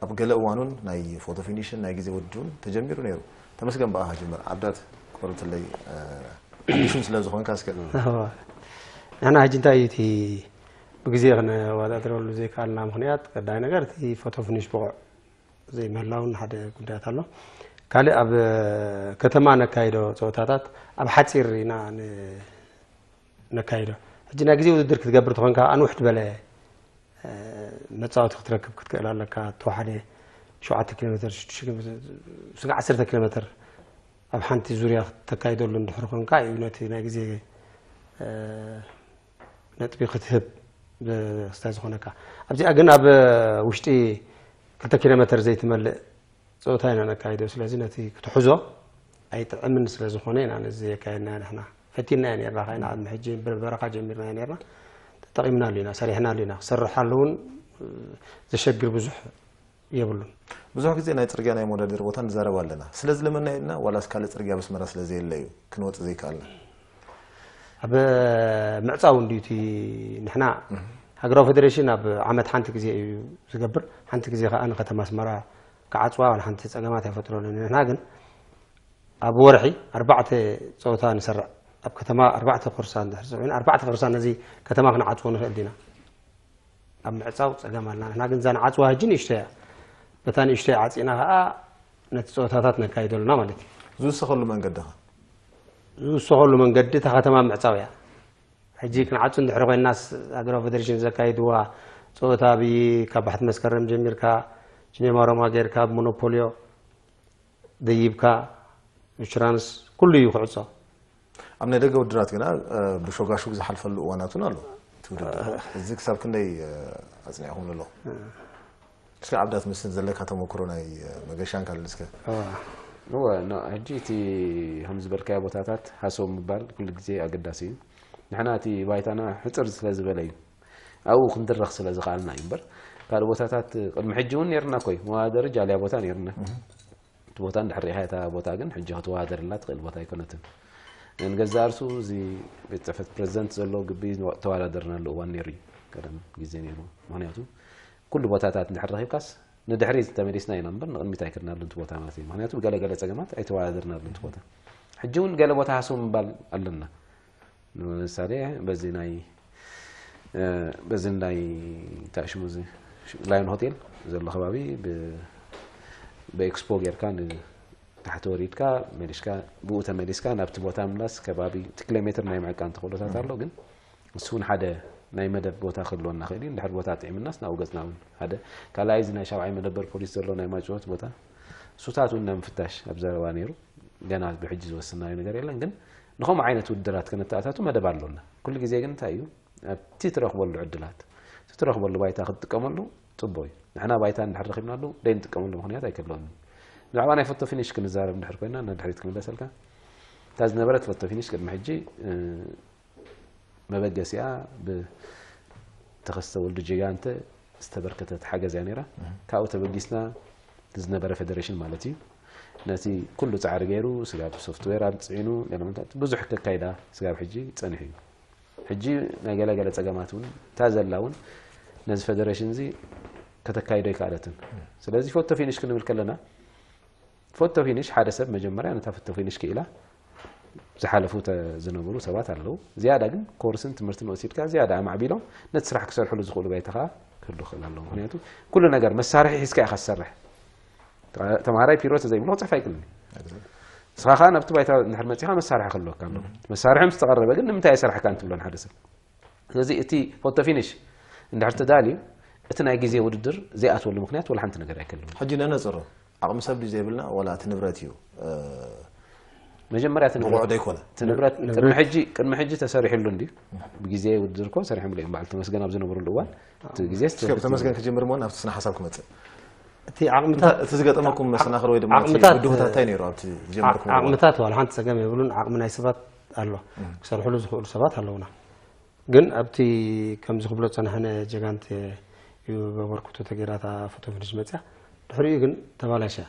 ኣብ ገለ እዋኑን ናይ ፎቶ ፊኒሽን ናይ ግዜ ውድድሩን ተጀሚሩ ነይሩ ተመስገን ብኣኻ ጅምር ዓብዳት ቆርትለይ ሓድሽን ስለ ዝኾንካ እስከ ንሕና ሕጂ እንታይ እዩ እቲ ብግዜ ክነወዳድረሉ ዘይከኣልና ምኽንያት ቀዳይ ነገር እቲ ፎቶ ፍኒሽ ብቑዕ ዘይምህላውን ሓደ ጉዳያት ኣሎ። ካልእ ኣብ ከተማ ነካይዶ ፀወታታት ኣብ ሓፂር ኢና ነካይዶ። ሕጂ ናይ ግዜ ውድድር ክትገብር ተኾንካ ኣንውሕ ዝበለ መፃወቲ ክትረክብ ክትክእል ኣለካ። ተወሓደ ሸውዓተ ኪሎ ሜትር ሽዱሽተ ኪሎ ሜትር ስጋ ዓሰርተ ኪሎ ሜትር ኣብ ሓንቲ ዙርያ ተካይደሉ እንድሕር ኮንካ እዩ ነቲ ናይ ግዜ ነጥቢ ክትህብ ክስታይ ዝኾነካ ኣብዚኣ ግን ኣብ ውሽጢ ክልተ ኪሎ ሜትር ዘይትመልእ ፀወታ ኢና ነካይዶ ስለዚ ነቲ ክትሕዞ ኣይጥዕምን ስለ ዝኾነ ኢና ነዚ የካየድና ንሕና ፈቲና ያ ነርና ካይና ኣብ ሕጂ በረኻ ጀሚርና ያ ነርና ተጠቒምናሉ ኢና ሰሪሕናሉ ኢና ክሰርሓሉ እውን ዘሸግር ብዙሕ የብሉን። ብዙሕ ግዜ ናይ ፅርግያ ናይ መወዳደሪ ቦታ ንዛረብ ኣለና። ስለ ዝለመና ኢና ዋላስ ካልእ ፅርግያ ኣብ ኣስመራ ስለ ዘየለ እዩ ክንወፅእ ዘይከኣልና? ኣብ ምዕፃው እንድዩ እቲ ንሕና ሃገራዊ ፌደሬሽን ኣብ ዓመት ሓንቲ ግዜ እዩ ዝገብር። ሓንቲ ግዜ ከዓ ንከተማ ኣስመራ ክዓፅዋ ዋላ ሓንቲ ፀገማት ኣይፈጥረሉን እዩ። ንሕና ግን ኣብ ወርሒ ኣርባዕተ ፀወታ ንሰርዕ። ኣብ ከተማ ኣርባዕተ ኮርሳ እንድሕር ኮይኑ ኣርባዕተ ኮርሳ ነዚ ከተማ ክንዓፅዎ ንኽእል ዲና? ኣብ ምዕፃው ፀገም ኣለና ንሕና ግን እዛ ንዓፅዋ ሕጂ ንእሽቶ እያ በታ ንእሽቶ እያ ዓፂና ከዓ ነቲ ፀወታታት ነካይደሉና ማለት እዩ ዝውሰኸሉ መንገዲ ከ ዝውሰኸሉ መንገዲ እታ ከተማ ምዕፃው እያ ሕጂ ክንዓፁ እንድሕሪ ኮይንናስ ሃገራዊ ፌደሬሽን ዘካይድዋ ፀወታ ኣብ ካብ ባሕቲ መስከረም ጀሚርካ ጅኔማ ሮማ ጌርካ ብ ሞኖፖልዮ ደይብካ ኢንሹራንስ ኩሉ እዩ ክዕፆ ኣብ ናይ ደገ ውድድራት ግና ብሾጋሹግ ዝሓልፈሉ እዋናት እውን ኣሎ። እቲ ውድድር እዚ ክሳብ ክንደይ ኣፅኒዕኹም ኣለኹም? እስከ ኣብዳት ምስን ዘለካ ተመክሮ ናይ መገሻን ካልእን እስከ። እወ፣ ሕጂ እቲ ከም ዝበልካዮ ቦታታት ሃሰው ምባል ኩሉ ግዜ ኣገዳሲ እዩ። ንሕና እቲ ባይታና ሕፅር ስለ ዝበለ እዩ ኣብኡ ክንድረኽ ስለ ዝኸኣልና እዩ እምበር፣ ካልእ ቦታታት ቅድሚ ሕጂ እውን ነርና ኮይ መዋደሪ ጃልያ ቦታ ነርና። እቲ ቦታ እንድሕር ሪኢኻ እታ ቦታ ግን ሕጂ ክትወዳደርላ ትኽእል ቦታ ኣይኮነትን። ንገዛእ ርሱ እዚ ቤት ፅሕፈት ፕሬዚደንት ዘሎ ግቢ ተወዳደርናሉ እዋን ነይሩ እዩ። ቀደም ግዜ ነይሩ። ምክንያቱ ኩሉ ቦታታት እንድሕር ረኺብካስ ንድሕሪት ተመሊስና ኢና እምበር ንቕድሚት ኣይከድናሉ እቲ ቦታ ማለት እዩ። ምክንያቱ ብገለገለ ፀገማት ኣይተወዳደርናሉ እቲ ቦታ። ሕጂ እውን ገለ ቦታ ሃሰው ምባል ኣለና። ንምሳሌ በዚ ናይ በዚ ናይ ታሽሙ እዚ ላዮን ሆቴል ዘሎ ከባቢ ብኤክስፖ ጌርካ ንታሕቲ ወሪድካ መሊስካ ብኡ ተመሊስካ ናብቲ ቦታ ምላስ ከባቢ እቲ ኪሎ ሜትር ናይ ምዕቃን ተኽእሎታት ኣሎ። ግን እሱ እውን ሓደ ናይ መደብ ቦታ ክህልወና ክእል እዩ። እንድሕር ቦታ ጥዒምናስ ናብኡ ገፅና እውን ሓደ ካልኣይ እዚ ናይ ሻብዓይ መደበር ፖሊስ ዘሎ ናይ ማጭወት ቦታ እሱታት እውን ናይ ምፍታሽ ኣብ ዘረባ ነይሩ። ገና ብሕጂ ዝወስናዮ ነገር የለን። ግን ንኸምኡ ዓይነት ውድድራት ከነተኣታቱ መደብ ኣሎና። ኩሉ ግዜ ግን እንታይ እዩ ኣብቲ ትረኽበሉ ዕድላት እቲ ትረኽበሉ ባይታ ክትጥቀመሉ ፅቡቅ እዩ። ንሕና ባይታ እንድሕር ረኺብናሉ ደይ ንጥቀመሉ ምክንያት ኣይከለውን። ብዛዕባ ናይ ፎቶ ፊኒሽ ክንዛረብ እንድሕር ኮይና ንድሕሪት ክምለሰልካ እታ ዝነበረት ፎቶ ፊኒሽ ቅድሚ ሕጂ መበገሲኣ ብተኸስተ ወልዱ ጀጋንተ ዝተበርከተት ሓገዝ እያ ነይራ። ካብኡ ተበጊስና ዝነበረ ፌደሬሽን ማለት እዩ ነቲ ኩሉ ፃዕሪ ገይሩ ስጋብ ሶፍትዌር ኣምፅዒኑ ገለመንታት ብዙሕ ከካይዳ ስጋብ ሕጂ ፀኒሑ እዩ። ሕጂ ናይ ገለገለ ፀገማት እውን እታ ዘላ እውን ነዚ ፌደሬሽን እዚ ከተካይዶ ይከኣለትን። ስለዚ ፎቶ ፊኒሽ ክንብል ከለና ፎቶ ፊኒሽ ሓደ ሰብ መጀመርያ ነታ ፎቶ ፊኒሽ ክኢላ ዝሓለፉ ዝነበሩ ሰባት ኣለዉ። ዝያዳ ግን ኮርስን ትምህርትን ወሲድካ ዝያዳ ኣማዕቢሎም ነቲ ስራሕ ክሰርሕሉ ዝኽእሉ ባይታ ከዓ ክህሉ ክእል ኣለዎ። ምክንያቱ ኩሉ ነገር መሳርሒ ሒዝካ ኢካ ትሰርሕ። ተምሃራይ ፒሮ ተዘይብሎ ክፅሕፍ ኣይክእልን። ንስኻ ከዓ ናብቲ ባይታ እንድሕር መፂኻ መሳርሒ ክህልወካ ኣለዎ። መሳርሒ ምስ ተቐረበ ግን ንምንታይ ኣይሰራሕካን ትብሎ ንሓደ ሰብ። ስለዚ እቲ ፎቶ ፊኒሽ እንድሕር ተዳልዩ እቲ ናይ ግዜ ውድድር ዘይኣትወሉ ምክንያት ወላ ሓንቲ ነገር ኣይከልም። ሕጂ ነነፅሮ ዓቕሚ ሰብ ድዩ ዘይብልና ዋላ እቲ ንብረት እዩ መጀመርያ እቲ ንብረት ብቑዕ ዘይኮነ? እቲ ንብረት ቅድሚ ሕጂ ቅድሚ ሕጂ ተሰሪሕሉ እንዲ ብግዜ ውድድር እኮ ሰሪሖምሉ እዮም በዓል ተመስገን ኣብ ዝነበሩሉ እዋን እቲ ግዜ እስኪ ተመስገን ክጅምር ሞ ናብቲ ስነ ሓሳብ ክመፅእ እቲ ዓቕምታት እቲ ዝገጠመኩም መሰናኽል ወይ ድማ እቲ ዓቕምታት ብድሆታት እንታይ ነይሩ ኣብቲ ዝጀመርኩም እዋን? ዓቕምታት ዋላ ሓንቲ ፀገም የብሉን። ዓቕሚ ናይ ሰባት ኣሎ፣ ክሰርሕሉ ዝኽእሉ ሰባት ኣለውና። ግን ኣብቲ ከምዚ ክብሎ ዝፀንሐ ንጀጋንት እዩ በበርክቱ ተገይራ እታ ፎቶ ፊኒሽ መፅያ። ድሕሪኡ ግን ተባላሽያ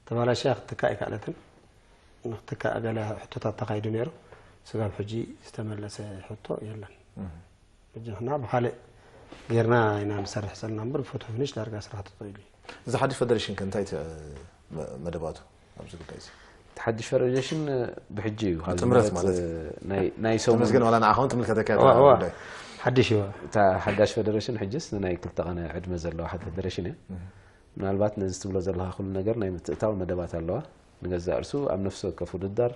ተባላሽያ ክትትካእ ኣይከኣለትን። ንክትትካእ ገለ ሕቶታት ተኻይዱ ነይሩ። ስጋብ ሕጂ ዝተመለሰ ሕቶ የለን። ሕጂ ንሕና ብካልእ ጌርና ኢና ንሰርሕ ዘለና እምበር ብፎቶ ፊኒሽ ዳርጋ ስራሕ ተጠይሉ እዩ። እዚ ሓድሽ ፌደሬሽን ከ እንታይ መደባቱ ኣብዚ ጉዳይ እዚ? እቲ ሓድሽ ፌደሬሽን ብሕጂ እዩ ካብ ጥምረት ዝመረፅ ማለት እዩ። ናይ- ናይ ሰሙን ተመስገን ዋላ ንዓኻ እውን ትምልከተካ እያ እዋ፣ እታ እዋ። ጉዳይ። ሓድሽ እዩ። እታ ሓዳሽ ፌደሬሽን ሕጅስ ንናይ ክልተ ቀነ ዕድመ ዘለዋ ሓደ ፌደሬሽን እያ። ምናልባት ነዚ ትብሎ ዘለካ ኩሉ ነገር ናይ ምትእታው መደባት ኣለዋ። ንገዛእ ርእሱ ኣብ ነፍሲ ወከፍ ውድዳር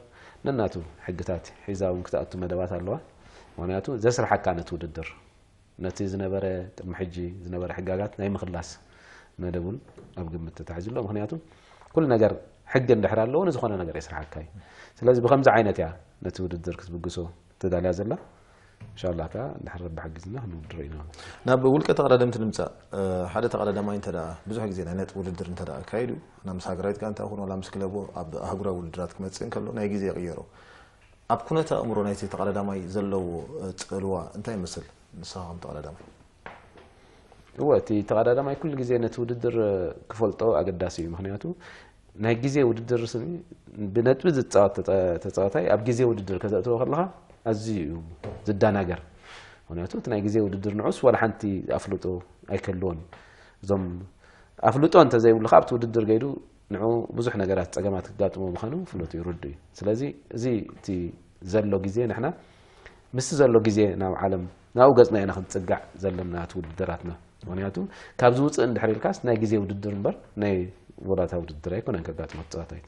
ነናቱ ሕግታት ሒዛ እውን ክትኣቱ መደባት ኣለዋ። ምክንያቱ ዘስርሓካ ነቲ ውድድር ነቲ ዝነበረ ቅድሚ ሕጂ ዝነበረ ሕጋጋት ናይ ምክላስ መደብ እውን ኣብ ግምት ተታሒዙ ኣሎ። ምክንያቱ ኩሉ ነገር ሕጊ እንድሕር ኣለዎ ንዝኾነ ነገር የስርሓካ እዩ። ስለዚ ብከምዚ ዓይነት እያ ነቲ ውድድር ክትብግሶ ተዳልያ ዘላ። እንሻላ ከዓ እንድሕር ረቢ ሓጊዝና ክንውድሮ ኢና። ናብ ውልቀ ተቐዳደምቲ ንምፃእ ሓደ ተቐዳዳማይ እንተ ደኣ ብዙሕ ግዜ ናይ ነጥቢ ውድድር እንተ ደኣ ኣካይዱ ናብ ምስ ሃገራዊት ጋንታ ይኹን ዋላ ምስ ክለቡ ኣብ ኣህጉራዊ ውድድራት ክመፅእ እንከሎ ናይ ግዜ ይቕየሮ። ኣብ ኩነት ኣእምሮ ናይቲ ተቐዳዳማይ ዘለዎ ጽልዋ እንታይ ይመስል? ንስኻ ከም ተቐዳዳማይ። እወ፣ እቲ ተቐዳዳማይ ኩሉ ግዜ ነቲ ውድድር ክፈልጦ ኣገዳሲ እዩ። ምኽንያቱ ናይ ግዜ ውድድር ስኒ ብነጥቢ ዝጻወት ተጻ- ተጻዋታይ ኣብ ግዜ ውድድር ከተእትዎ ከለኻ ኣዝዩ እዩ ዝዳናገር። ምኽንያቱ እቲ ናይ ግዜ ውድድር ንዑስ ዋላ ሓንቲ ኣፍልጦ ኣይከልዎን እዩ። እዞም ኣፍልጦ እንተዘይብሉ ከዓ ኣብቲ ውድድር ገይዱ ንዑ ብዙሕ ነገራት ጸገማት ክጋጥሞ ምዃኑ ፍሉጥ እዩ፣ ርዱእ እዩ። ስለዚ እዚ እቲ ዘሎ ግዜ ንሕና ምስቲ ዘሎ ግዜ ናብ ዓለም ናብኡ ገጽና ኢና ክንጽጋዕ ዘለና እቲ ውድድራትና። ምኽንያቱ ካብ ዝውጽእ እንድሕር ኢልካስ ናይ ግዜ ውድድር እምበር ናይ ወላታ ውድድር ኣይኮነን ከጋጥሞ ተጻዋታይ።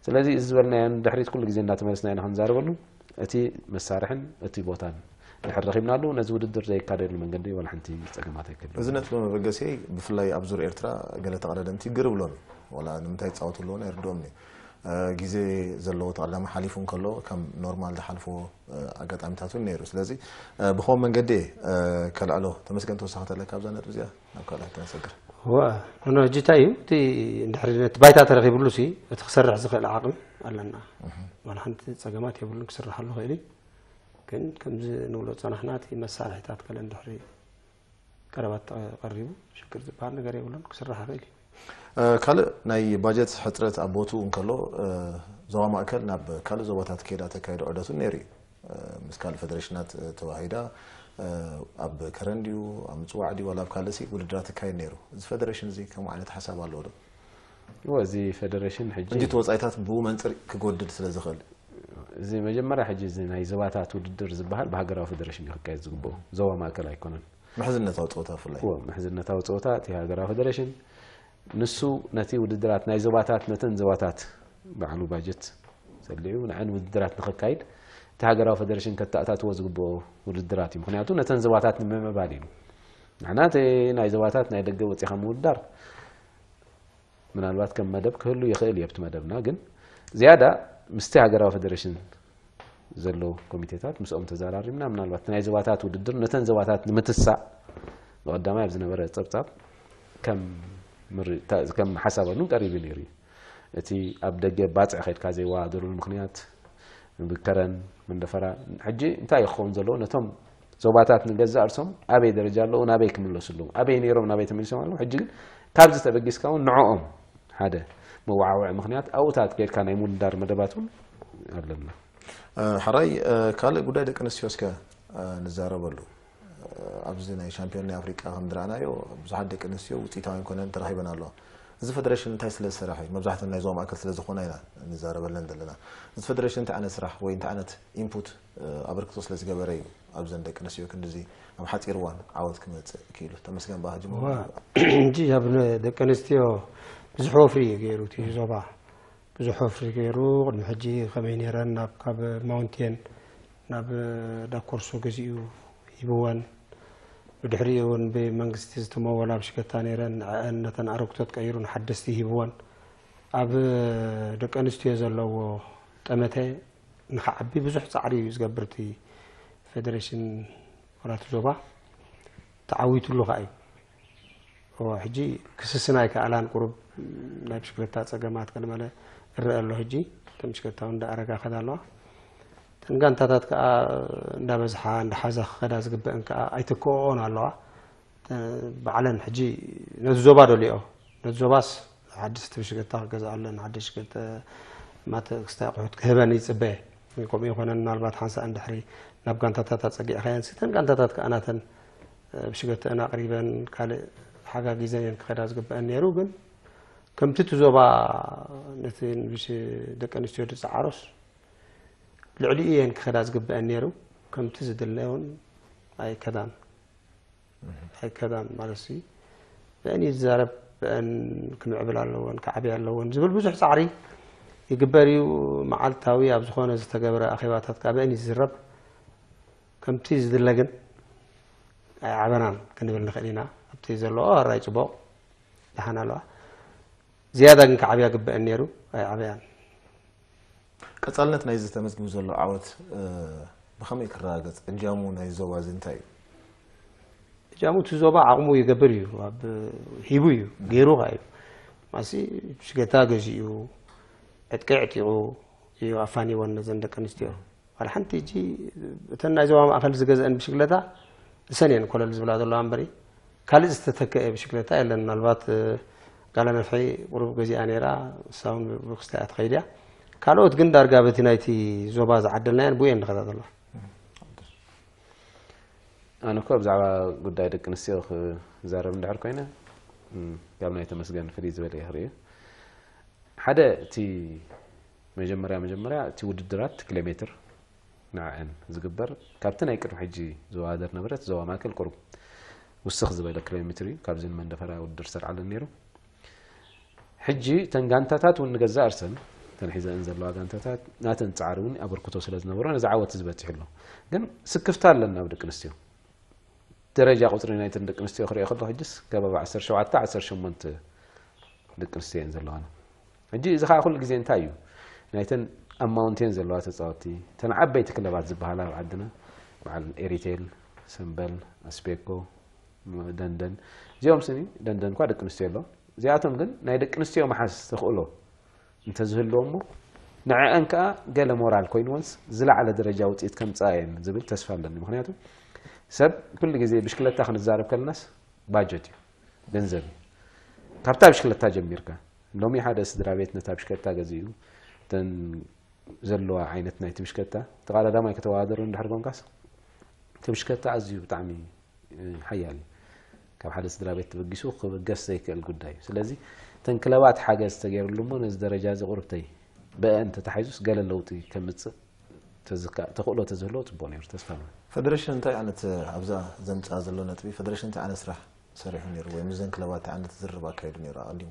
ስለዚ እዚ ዝበልናዮ ንድሕሪት ኩሉ ግዜ እንዳተመለስና ኢና ክንዛረበሉ። እቲ መሳርሕን እቲ ቦታን ድሕር ረኺብናሉ ነዚ ውድድር ዘይካደሉ መንገዲ ዋላ ሓንቲ ጸገማት ኣይከብድን። እዚ ነጥቢ መበገሲ ብፍላይ ኣብ ዙር ኤርትራ ገለ ተቐዳደምቲ ግር ብሎም እዩ። ዋላ ንምንታይ ይጻወቱ ኣለዎ ኣይርድኦም እዩ። ግዜ ዘለዎ ተቐዳሚ ሓሊፉ እንከሎ ከም ኖርማል ዝሓልፎ ኣጋጣሚታት እውን ነይሩ። ስለዚ ብኸም መንገዲ ከልዕሎ። ተመስገን፣ ተወሳኺ ተለካ ኣብዛ ነጥብ እዚኣ ናብ ካልእ ተንሰግር። ዋ ኖ ሕጂ እንታይ እዩ እቲ እንድሕሪ ነቲ ባይታ ተረኺብሉ ሲ እቲ ክሰርሕ ዝኽእል ዓቕሚ ኣለና። ዋላ ሓንቲ ጸገማት የብሉን፣ ክስርሓሉ ይኽእል እዩ። ግን ከምዚ ንብሎ ጸናሕና እቲ መሳርሒታት ከለ እንድሕሪ ቀረባት ቀሪቡ ሽግር ዝበሃል ነገር የብሉን፣ ክስራሕ ይኽእል እዩ። ካልእ ናይ ባጀት ሕፅረት ኣብ ቦትኡ እንከሎ ዞባ ማእከል ናብ ካልእ ዞባታት ከይዳ ተካይዶ ዑደቱ ነይሩ እዩ። ምስ ካልእ ፌደሬሽናት ተዋሂዳ ኣብ ከረን ድዩ ኣብ ምፅዋዕ ድዩ ዋላ ኣብ ካልእ ሲ ውድድራት ተካይድ ነይሩ። እዚ ፌደሬሽን እዚ ከምኡ ዓይነት ሓሳብ ኣለዎ ዶ? እወ፣ እዚ ፌደሬሽን ሕጂ እንጂ እቲ ወፃኢታት ብኡ መንፅር ክጎድል ስለ ዝኽእል እዚ መጀመርያ ሕጂ እዚ ናይ ዞባታት ውድድር ዝበሃል ብሃገራዊ ፌደሬሽን እዩ ክካየድ ዝግብኦ፣ ዞባ ማእከል ኣይኮነን። ምሕዝነታዊ ፀወታ ብፍላይ እዎ፣ ምሕዝነታዊ ፀወታ እቲ ሃገራዊ ፌደሬሽን ንሱ ነቲ ውድድራት ናይ ዞባታት ነተን ዞባታት ባዕሉ ባጀት ሰሊዑ ንዐን ውድድራት ንኸካይድ እቲ ሃገራዊ ፌደሬሽን ከተኣታትዎ ዝግብኦ ውድድራት እዩ። ምክንያቱ ነተን ዞባታት ንምምዕባል እዩ። ንሕና እቲ ናይ ዞባታት ናይ ደገ ወፂኻ ምውድዳር ምናልባት ከም መደብ ክህሉ ይኽእል እዩ ኣብቲ መደብና፣ ግን ዝያዳ ምስቲ ሃገራዊ ፌደሬሽን ዘለዉ ኮሚቴታት ምስኦም ተዘራሪብና፣ ምናልባት ናይ ዞባታት ውድድር ነተን ዞባታት ንምትሳእ ብቐዳማይ ኣብ ዝነበረ ጸብጻብ ከም ምርታ- ከም ሓሳብ እውን ቀሪቡ ነይሩ እዩ። እቲ ኣብ ደገ ባጽዕ ከድካ ዘይወዳደሩሉ ምኽንያት ብከረን መንደፈራ ሕጂ እንታይ ክኸውን ዘለዎ ነቶም ዞባታት ንገዛእ ርእሶም ኣበይ ደረጃ ኣለዉ ናበይ ክምለሱ ኣለዎም ኣበይ ነይሮም ናበይ ተመሊሶም ኣለዉ ሕጂ ግን ካብዚ ተበጊስካ እውን ንዕኦም ሓደ መወዓውዒ ምኽንያት ኣብኡታት ከድካ ናይ ምውድዳር መደባት እውን ኣለና። ሓራይ ካልእ ጉዳይ ደቂ ኣንስትዮ እስከ ንዛረበሉ። ኣብዚ ናይ ሻምፒዮን ናይ ኣፍሪቃ ከም ዝረኣናዮ ብዙሓት ደቂ ኣንስትዮ ውፅኢታውያን ኮይነን ተረኺበን ኣለዋ። እዚ ፌደሬሽን እንታይ ስለ ዝሰራሕ እዩ? መብዛሕተን ናይ ዞባ ማእከል ስለ ዝኾና ኢና ንዛረበለን ዘለና። እዚ ፌደሬሽን እንታይ ዓይነት ስራሕ ወይ እንታይ ዓይነት ኢንፑት ኣበርክቶ ስለ ዝገበረ እዩ ኣብዘን ደቂ ኣንስትዮ ክንድዚ ኣብ ሓፂር እዋን ዓወት ክመፅእ ክኢሉ? ተመስገን በሃ ጅምር። ሕጂ ኣብ ደቂ ኣንስትዮ ብዙሕ ወፍሪ እዩ ገይሩ እቲ ዞባ ብዙሕ ወፍሪ ገይሩ ቅድሚ ሕጂ ከመይ ነይረን ናብ ካብ ማውንቴን ናብ ዳኮርሶ ገዚኡ ሂብወን ብድሕሪኡ እውን ብመንግስቲ ዝተመወላ ብሽገታ ነይረን ንዐአን ነተን ኣረግቶት ቀይሩ ንሓደስቲ ሂብወን ኣብ ደቂ ኣንስትዮ ዘለዎ ጠመተ ንክዓቢ ብዙሕ ፃዕሪ እዩ ዝገብር እቲ ፌደሬሽን ወራቲ ዞባ ተዓዊትሉ ከዓ እዩ። እወ ሕጂ ክስስና ኣይከኣላን ቁሩብ ናይ ብሽክለታ ፀገማት ገለመለ እረአ ኣሎ ሕጂ እተን ብሽክለታ እውን እንዳኣረጋ ከዳ ኣለዋ እተን ጋንታታት ከዓ እንዳበዝሓ እንዳሓዛ ክኸዳ ዝግበአን ከዓ ኣይትክኦኦን ኣለዋ ባዕለን ሕጂ ነዚ ዞባ ደልኦ ነዚ ዞባስ ሓደስቲ ብሽክለታ ክገዝኣለን ሓደሽ ክልተ ማተ ክስታይ ኣቑሑት ክህበን ይፅበ ከምኡ ይኮነን ምናልባት ሓንሳእ እንድሕሪ ናብ ጋንታታት ኣፀጊዕካየን ስተን ጋንታታት ከዓ ናተን ብሽገተአን ኣቕሪበን ካልእ ሓጋጊዘን እየን ክኸዳ ዝግበአን ነይሩ ግን ከምቲ እቲ ዞባ ነቲ ደቂ ኣንስትዮ ዝፀዓሮስ ልዕሊኡ እየን ክኸዳ ዝግበአን ነይሩ ከምቲ ዝድለ እውን ኣይከዳን ኣይከዳን ማለት ሲ ብአን እዩ ዝዛረብ ብአን ክምዕብል ኣለወን ክዓብያ ኣለወን ዝብል ብዙሕ ፃዕሪ ይግበር እዩ መዓልታዊ ኣብ ዝኾነ ዝተገብረ ኣኼባታት ከዓ ብአን እዩ ዝዝረብ ከምቲ ዝድለ ግን ኣይዓበናን ክንብል ንኽእል ኢና ኣብቲ ዘለዎ ኣራይ ፅቡቕ ደሓን ኣለዋ ዝያዳ ግን ክዓብያ ግበአን ነይሩ ኣይዓበያን ቀፃልነት ናይዚ ተመዝጊቡ ዘሎ ዓወት ብኸመይ ክረጋገፅ እጃሙ ናይ ዞባ እዚ እንታይ እዩ እጃሙ እቲ ዞባ ዓቕሙ ይገብር እዩ ኣብ ሂቡ እዩ ገይሩ ከዓ እዩ ማሲ ሽገታ ገዚኡ ዕጥቂ ዕጢቑ እዩ ኣፋኒወን ነዘን ደቂ ኣንስትዮ ዋላ ሓንቲ እጂ እተን ናይ ዞባ ማእኸል ዝገዝአን ብሽግለታ እሰን እየን ኮለል ዝብላ ዘለዋ እምበሪ ካልእ ዝተተከአ ብሽግለታ የለን ምናልባት ጋላ ነፍሒ ቁሩብ ገዚኣ ነይራ እሳ እውን ብክስታይ እያ ትኸይድ እያ ካልኦት ግን ዳርጋ በቲ ናይቲ ዞባ ዝዓደልናየን ብኡ እየን ዝኸዳ ዘለዋ ኣነ እኮ ብዛዕባ ጉዳይ ደቂ ኣንስትዮ ክዛረብ እንድሕር ኮይነ ካብ ናይ ተመስገን ፍልይ ዝበለ ይኽርኢ ሓደ እቲ መጀመርያ መጀመርያ እቲ ውድድራት ኪሎ ሜትር ንዐን ዝግበር ካብቲ ናይ ቅድሚ ሕጂ ዝወዳደር ነበረ እቲ ዞባ ማእከል ቁሩብ ውስኽ ዝበለ ኪሎ ሜትር እዩ ካብዚ ንመንደፈራ ውድድር ዝሰርዓለን ነይሩ ሕጂ እተን ጋንታታት እውን ንገዛእ ርእሰን እተን ሒዘአን ዘለዋ ጋንታታት ናተን ፃዕሪ እውን ኣበርክቶ ስለ ዝነበሮ ነዚ ዓወት ዝበፂሑ ኣሎ ግን ስክፍታ ኣለና ኣብ ደቂ ኣንስትዮ ደረጃ ቁፅሪ ናይተን ደቂ ኣንስትዮ ክሪኦ ከለኩ ሕጅስ ከባቢ ዓሰርተ ሸውዓተ ዓሰርተ ሸሞንተ ደቂ ኣንስትዮ እየን ዘለዋና ሕጂ እዚ ከዓ ኩሉ ግዜ እንታይ እዩ ናይተን ኣብ ማውንቴን ዘለዋ ተፃወትቲ፣ እተን ዓበይቲ ክለባት ዝበሃላ ኣብ ዓድና፣ በዓል ኤሪቴል፣ ሰምበል፣ ኣስፔኮ፣ ደንደን፣ እዚኦም ስኒ፣ ደንደን እኳ ደቂ ኣንስትዮ ኣሎ። እዚኣቶም ግን ናይ ደቂ ኣንስትዮ መሓዝ ተኽእሎ እንተዝህልዎ እሞ፣ ንዐአን ከዓ ገለ ሞራል ኮይንወንስ ዝለዓለ ደረጃ ውፅኢት ከምፅኣ እየን ዝብል ተስፋ ኣለኒ። ምክንያቱ ሰብ ኩሉ ግዜ ብሽክለታ ክንዛረብ ከለናስ ባጀት እዩ፣ ገንዘብ እዩ። ካብታ ብሽክለታ ጀሚርካ፣ ሎሚ ሓደ ስድራ ቤት ነታ ብሽክለታ ገዚኡ፣ እተን ዘለዋ ዓይነት ናይቲ ብሽከታ ተቐዳዳማይ ከተወዳደሩ እንድሕር ኮንካስ፣ እቲ ብሽከታ ኣዝዩ ብጣዕሚ ሓያል እዩ። ካብ ሓደ ስድራ ቤት ተበጊሱ ክብገስ ዘይክእል ጉዳይ እዩ። ስለዚ እተን ክለባት ሓገዝ ተገይሩሉ እሞ ነዚ ደረጃ እዚ ቁርብተይ ብአን ተታሒዙስ ገለ ለውጢ ከምፅእ ተዝካ- ተኽእሎ ተዝህልዎ ፅቡቅ ነይሩ። ተስፋ ንብል። ፈደሬሽን እንታይ ዓይነት ኣብዛ ዘምፅኣ ዘሎ ነጥቢ ፈደሬሽን እንታይ ዓይነት ስራሕ ሰሪሑ ነይሩ ወይ ምስዘን ክለባት እንታይ ዓይነት ዝርርብ ኣካይዱ ነይሩ ኣቐዲሙ?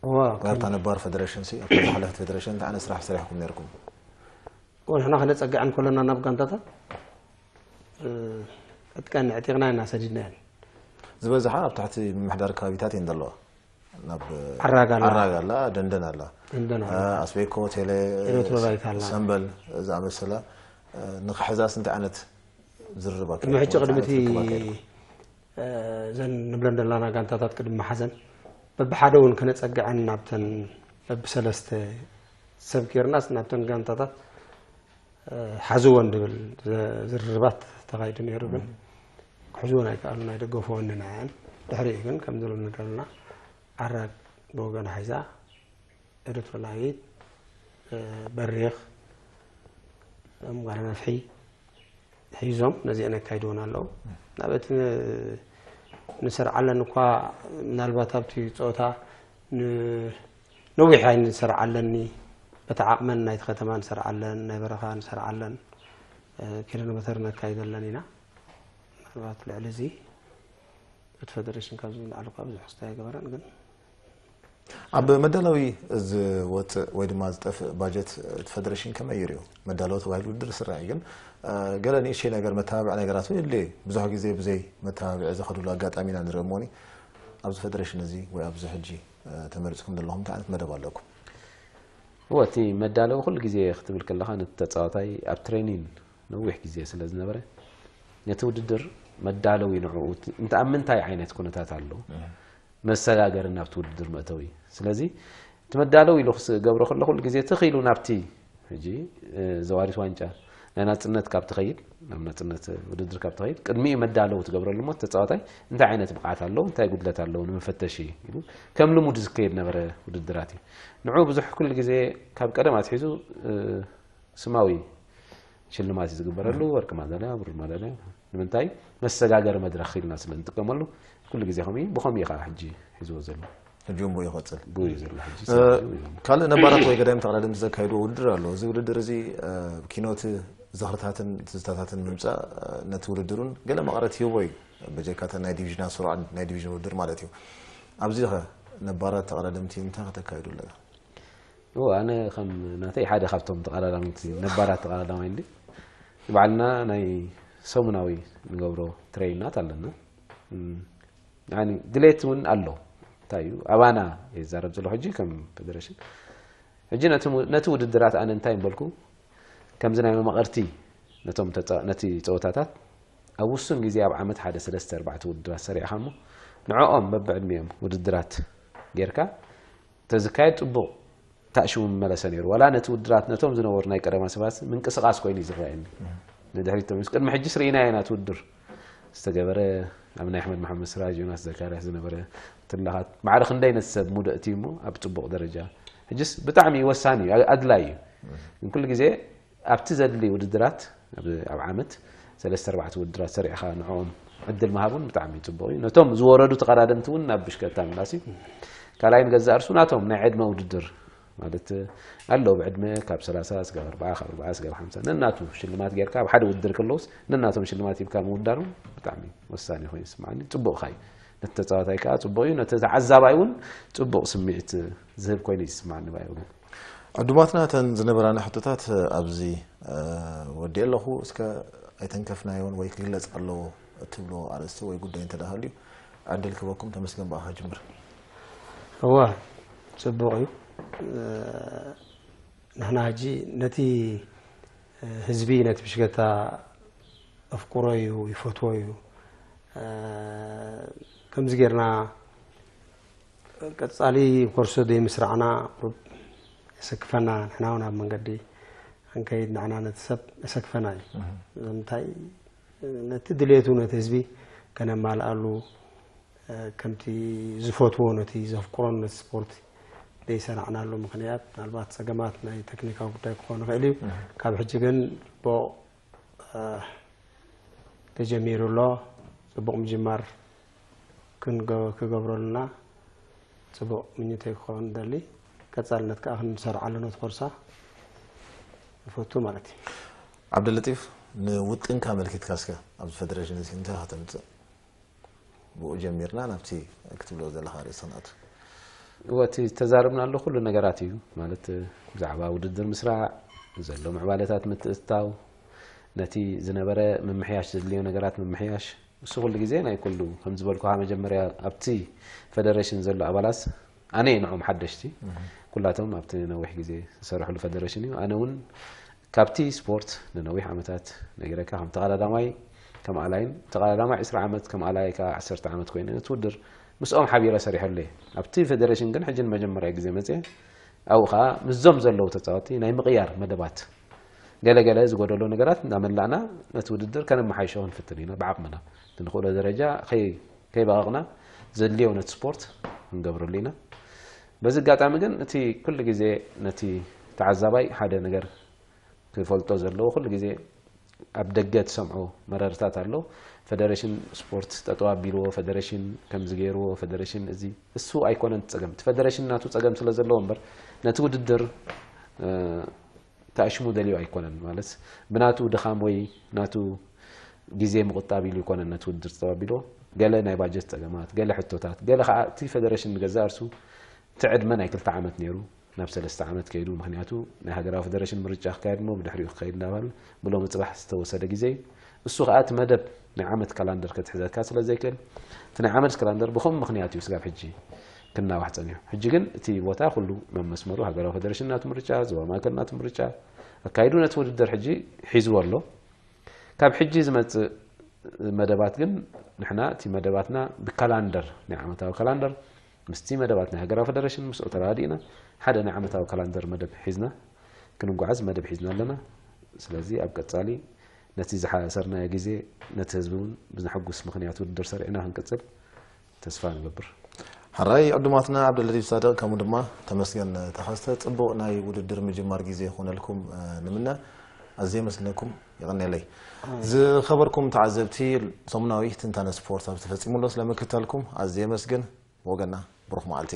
እዋ ወይ ኣብታ ነባር ፈደሬሽን ሲ ኣብታ ዝሓለፈት ፈደሬሽን እንታይ ዓይነት ስራሕ ሰሪሕኩም ነይርኩም? ንሕና ከነፀግዐን ከለና ናብ ጋንታታት ዕጥቀን ዕጢቕና ኢና ሰዲድናየን። ዝበዝሓ ኣብ ትሕቲ ምምሕዳር ከባቢታት እየን ዘለዋ። ናብ ዓራግ ኣላ። ዓራግ ኣላ፣ ደንደን ኣላ፣ ደንደን ኣላ። ኣስቤኮ፣ ቴሌ፣ ኤሌክትሮላይት ኣላ። ሰምበል ዝኣመሰላ ንክሕዛስ እንታይ ዓይነት ዝርርብ ኣካይድኩም? ቅድሚ ሕጂ እንታይ ቅድሚ ዓይነት እቲ ርክብ ኣካይድኩም? እዘን ንብለን ዘለና ጋንታታት ቅድሚ ሓዘን በብሓደ እውን ከነፀግዐን ናብተን በብሰለስተ ሰብ ጌርናስ ናብተን ጋንታታት ሓዝወን ድብል ዝርርባት ተኻይዱ ነይሩ። ግን ክሕዝወን ኣይከኣሉ፣ ናይ ደገፈወኒ ናየን። ድሕሪኡ ግን ከም ዝብል ንገርና ዓራግ ብወገን ሓይዛ ኤሌክትሮላይት በሪኽ ጓል መፍሒ ሒዞም ነዚአን ኣካይድወን ኣለዉ። ናብ እቲ ንሰርዓለን እኳ ምናልባት ኣብቲ ፆታ ን- ነዊሕ ኣይንሰርዓለኒ፣ በቲ ዓቕመን ናይቲ ከተማ ንሰርዓለን ናይ በረኻ ንሰርዓለን ኪሎ ሜተር ነካይደለን ኢና። ምናልባት ልዕሊ እዚ እቲ ፈደሬሽን ካብዚ ንላዕሊ እኳ ብዙሕ ክስታይ ኣይገበረን። ግን ኣብ መዳለዊ ዝወፅእ ወይ ድማ ዝጠፍእ ባጀት እቲ ፈደሬሽን ከመይ ይሪኦ? መዳለዊ ተባሂሉ ውድድር ይስራሕ እዩ፣ ግን ገለ ንእሽተይ ነገር መተባብዒ ነገራት እውን የድልዮ እዩ። ብዙሕ ግዜ ብዘይ መተባብዒ ዝኸድሉ ኣጋጣሚ ኢና ንርኢ እሞኒ ኣብዚ ፈደሬሽን እዚ ወይ ኣብዚ ሕጂ ተመሪፅኩም ዘለኹም እንታይ ዓይነት መደብ ኣለኩም? እወ እቲ መዳለዊ ኩሉ ግዜ ክትብል ከለኻ ነቲ ተፃዋታይ ኣብ ትሬኒን ነዊሕ ግዜ ስለ ዝነበረ ነቲ ውድድር መዳለዊ ንዕኡ እቲ- እንተ ኣብ ምንታይ ዓይነት ኩነታት ኣሎ መሰጋገሪ ናብቲ ውድድር መእተዊ። ስለዚ እቲ መዳለዊ ኢሉ ክገብሮ ከሎ ኩሉ ግዜ ትኽ ኢሉ ናብቲ ሕጂ ዘዋሪት ዋንጫ ናይ ናፅነት ካብ ትኸይድ ናብ ናፅነት ውድድር ካብ ትኸይድ ቅድሚኡ መዳለዊ ትገብረሉ እሞ ተፃዋታይ እንታይ ዓይነት ብቕዓት ኣለዎ እንታይ ጉድለት ኣለዎ ንመፈተሺ ኢሉ ከም ልሙድ ዝከየድ ነበረ ውድድራት እዩ። ንዑ ብዙሕ ኩሉ ግዜ ካብ ቀደም ኣትሒዙ ስማዊ ሽልማት እዩ ዝግበረሉ፣ ወርቂ ማዳልያ፣ ብሩር ማዳልያ። ንምንታይ መሰጋገሪ መድረኽ ኢልና ስለ ንጥቀመሉ ኩሉ ግዜ ከምኡ እዩ። ብኸምኡ እዩ ከዓ ሕጂ ሒዝዎ ዘሎ። ሕጂ እውን ብኡ ይቐፅል። ብኡ እዩ ዘሎ ሕጂ። ካልእ ነባራት ወይ ገዳይም ተቐዳደምቲ ዘካየድዎ ውድድር ኣሎ። እዚ ውድድር እዚ ኪኖት ዝኽርታትን ትዝታታትን ምምፃእ ነቲ ውድድር እውን ገለ መቐረት ይህቦ እዩ። ብጀካ እተን ናይ ዲቪዥናት ስሩዓት ናይ ዲቪዥን ውድድር ማለት እዩ። ኣብዚ ኸ ነባራት ተቐዳደምቲ እንታይ ከተካይዱ ኣለና? እወ ኣነ ከም ናተይ ሓደ ካብቶም ተቐዳዳምቲ ነባራት ተቐዳዳማይ እንዲ ንባዕልና ናይ ሰሙናዊ ንገብሮ ትሬይናት ኣለና። ያኒ ድሌት እውን ኣሎ። እንታይ እዩ ኣባና እየ ዝዛረብ ዘሎ ሕጂ ከም ፌደሬሽን። ሕጂ ነቲ ሙ- ነቲ ውድድራት ኣነ እንታይ ምበልኩ ከምዚ ናይ መማቕርቲ ነቶም ተፃ- ነቲ ፀወታታት ኣብ ውሱን ግዜ ኣብ ዓመት ሓደ ሰለስተ ኣርባዕተ ውድድራት ሰሪዕኻ እሞ ንዕኦም በብዕድሚኦም ውድድራት ጌርካ ተዝካየድ ፅቡቕ ታእሽሙ ምመለሰ ነይሩ። ዋላ ነቲ ውድራት ነቶም ዝነበሩ ናይ ቀደማ ሰባት ምንቅስቓስ ኮይኑ እዩ ዝረኣየኒ። ንድሕሪት ተመሊሱ ቅድሚ ሕጂ ስርኢና ኢና እቲ ውድር ዝተገበረ ኣብ ናይ ኣሕመድ መሓመድ ስራጅ ዮናስ ዘካርያስ ዝነበረ ትላኻት ማዕረ ክንደይ ነቲ ሰብ ሙደእቲ እሞ ኣብ ፅቡቕ ደረጃ ሕጅስ ብጣዕሚ ወሳኒ እዩ ኣድላይ እዩ። ግን ኩሉ ግዜ ኣብቲ ዘድሊ ውድድራት ኣብ ዓመት ሰለስተ ኣርባዕተ ውድድራት ሰሪዕኻ ንዕኦም ዕድል ምሃብ እውን ብጣዕሚ ፅቡቕ እዩ። ነቶም ዝወረዱ ተቐዳደምቲ እውን ናብ ብሽከታ ምላስ እዩ። ካልኣይ ንገዛእ ርሱ ናቶም ናይ ዕድመ ውድድር ማለት ኣሎ ብዕድመ ካብ ሰላሳ ስጋብ ኣርባዓ ካብ ኣርባዓ ስጋብ ሓምሳ ነናቱ ሽልማት ጌርካ ኣብ ሓደ ውድድር ከለውስ ነናቶም ሽልማት ሂብካ ምውዳሮም ብጣዕሚ ወሳኒ ኮይኑ ይስምዓኒ። ፅቡቕካ እዩ። ነቲ ተፃዋታይ ከዓ ፅቡቕ እዩ። ነቲ ተዓዛባይ እውን ፅቡቕ ስምዒት ዝህብ ኮይኑ ይስምዓኒ ባይ። ዕዱማትና እተን ዝነበራና ሕቶታት ኣብዚ ወዲኤ ኣለኹ። እስከ ኣይተንከፍናዮን ወይ ክግለፅ ኣለዎ እትብሎ ኣርእስቲ ወይ ጉዳይ እንተደኣ ሃልዩ ዕድል ክበኩም። ተመስገን ብኣኻ ጅምር። እወ ፅቡቕ እዩ። ንሕና ሕጂ ነቲ ህዝቢ ነቲ ብሽገታ ኣፍቅሮ እዩ፣ ይፈትዎ እዩ። ከምዚ ጌርና ቀጻሊ ኮርሶ ዘይምስራዕና ቁሩብ የሰክፈና። ንሕና እውን ኣብ መንገዲ ክንከይድ ንሕና ነቲ ሰብ የሰክፈና እዩ። እንታይ ነቲ ድሌቱ ነቲ ህዝቢ ከነማልኣሉ ከምቲ ዝፈትዎ ነቲ ዘፍቅሮን ነቲ ስፖርት ዘይሰራዕናሉ ምኽንያት ምናልባት ጸገማት ናይ ቴክኒካዊ ጉዳይ ክኾን ይኽእል እዩ። ካብ ሕጂ ግን ጽቡቕ ተጀሚሩ ኣሎ። ጽቡቕ ምጅማር ክገብረሉና ጽቡቕ ምኞተይ ክኸውን ደሊ። ቀጻልነት ከዓ ክንሰርዓሉ ነቲ ኮርሳ ንፈቱ ማለት እዩ። ዓብደለጢፍ፣ ንውጥንካ ኣመልኪትካ እስከ ኣብዚ ፌደሬሽን እዚ እንታይ ከተምፅእ? ብኡ ጀሚርና ናብቲ ክትብሎ ዘለካ ርእሲ ክንኣቱ። እወ እቲ ተዛርብናሉ ኩሉ ነገራት እዩ ማለት ብዛዕባ ውድድር ምስራዕ ዘሎ ምዕባለታት ምትእትታው ነቲ ዝነበረ ምምሕያሽ ዘድልዮ ነገራት ምምሕያሽ እሱ ኩሉ ግዜ ናይ ኩሉ ከም ዝበልኩካ መጀመርያ ኣብቲ ፈደረሽን ዘሎ ኣባላት ኣነ እየ ንዖም ሓደሽቲ ኩላቶም ኣብቲ ነዊሕ ግዜ ዝሰርሕሉ ፈደረሽን እዩ ኣነ እውን ካብቲ ስፖርት ንነዊሕ ዓመታት ነጊረካ ከም ተቐዳዳማይ ከም ኣላይን ተቐዳዳማይ ዕስራ ዓመት ከም ኣላይ ከዓ ዓሰርተ ዓመት ኮይነ ነቲ ውድድር ምስኦም ሓቢረ ሰሪሐሉ እየ ኣብቲ ፌደሬሽን ግን ሕጂ ንመጀመርያ ግዜ መፅየ ኣብኡ ከዓ ምስዞም ዘለዉ ተፃወቲ ናይ ምቕያር መደባት ገለገለ ዝጎደሎ ነገራት እናመላእና ነቲ ውድድር ከነመሓይሾ ክንፍትን ኢና ብዓቕምና እቲ ንኽእሎ ደረጃ ከይበቐቕና ዘድልዮ ነቲ ስፖርት ክንገብረሉ ኢና በዚ ኣጋጣሚ ግን እቲ ኩሉ ግዜ ነቲ ተዓዛባይ ሓደ ነገር ክፈልጦ ዘለዎ ኩሉ ግዜ ኣብ ደገ ትሰምዖ መረርታት ኣሎ። ፈደረሽን ስፖርት ጠጠው ኣቢልዎ፣ ፈደረሽን ከምዚ ገይርዎ፣ ፈደረሽን እዚ እሱ ኣይኮነን እቲ ጸገም። እቲ ፈደረሽን ናቱ ጸገም ስለ ዘለዎ እምበር ነቲ ውድድር ተኣሽሙ ደልዩ ኣይኮነን። ማለት ብናቱ ድኻም ወይ ናቱ ግዜ ምቑጣብ ኢሉ ኣይኮነን ነቲ ውድድር ጠጠው ኣቢልዎ። ገለ ናይ ባጀት ጸገማት፣ ገለ ሕቶታት፣ ገለ ከዓ እቲ ፈደረሽን ንገዛእ ርእሱ እቲ ዕድመ ናይ ክልተ ዓመት ነይሩ። ናብ ሰለስተ ዓመት ከይዱ ምኽንያቱ ናይ ሃገራዊ ፈደረሽን ምርጫ ክካየድ እሞ ብድሕሪኡ ክኸይድ እንዳበሃል ብሎሚ ፅባሕ ዝተወሰደ ግዜ እዩ እሱ ከዓ እቲ መደብ ናይ ዓመት ካላንደር ከትሕዘካ ስለ ዘይክእል እቲ ናይ ዓመት ካላንደር ብኸም ምኽንያት እዩ ስጋብ ሕጂ ክናዋሕ ፀኒሑ ሕጂ ግን እቲ ቦታ ኩሉ መመስመሩ ሃገራዊ ፈደረሽን ናቱ ምርጫ ዞባ ማእከል ናቱ ምርጫ ኣካይዱ ነቲ ውድድር ሕጂ ሒዝዎ ኣሎ ካብ ሕጂ ዝመፅእ መደባት ግን ንሕና እቲ መደባትና ብካላንደር ናይ ዓመታዊ ካላንደር ምስቲ መደባት ናይ ሃገራዊ ፈደረሽን ምስኡ ተረዳዲእና ሓደ ናይ ዓመታዊ ካላንደር መደብ ሒዝና ክንጓዓዝ መደብ ሒዝና ኣለና። ስለዚ ኣብ ቀፃሊ ነቲ ዝሓሰርናዮ ግዜ ነቲ ህዝቢ እውን ብዘሐጉስ ምኽንያት ውድድር ሰሪዕና ክንቅፅል ተስፋ ንገብር። ሕራይ ዕዱማትና ዓብደልለጢፍ ፃድቕ ከምኡ ድማ ተመስገን ተኸስተ ፅቡቕ ናይ ውድድር ምጅማር ግዜ ይኹነልኩም ንምነ። ኣዝየ የመስግነኩም። የቐንየለይ። ዝኸበርኩም ተዓዘብቲ ሰሙናዊ ትንታነ ስፖርት ኣብ ተፈፂሙ ኣሎ ስለምክታልኩም ኣዝየ የመስግን። ወገና ብሩኽ መዓልቲ።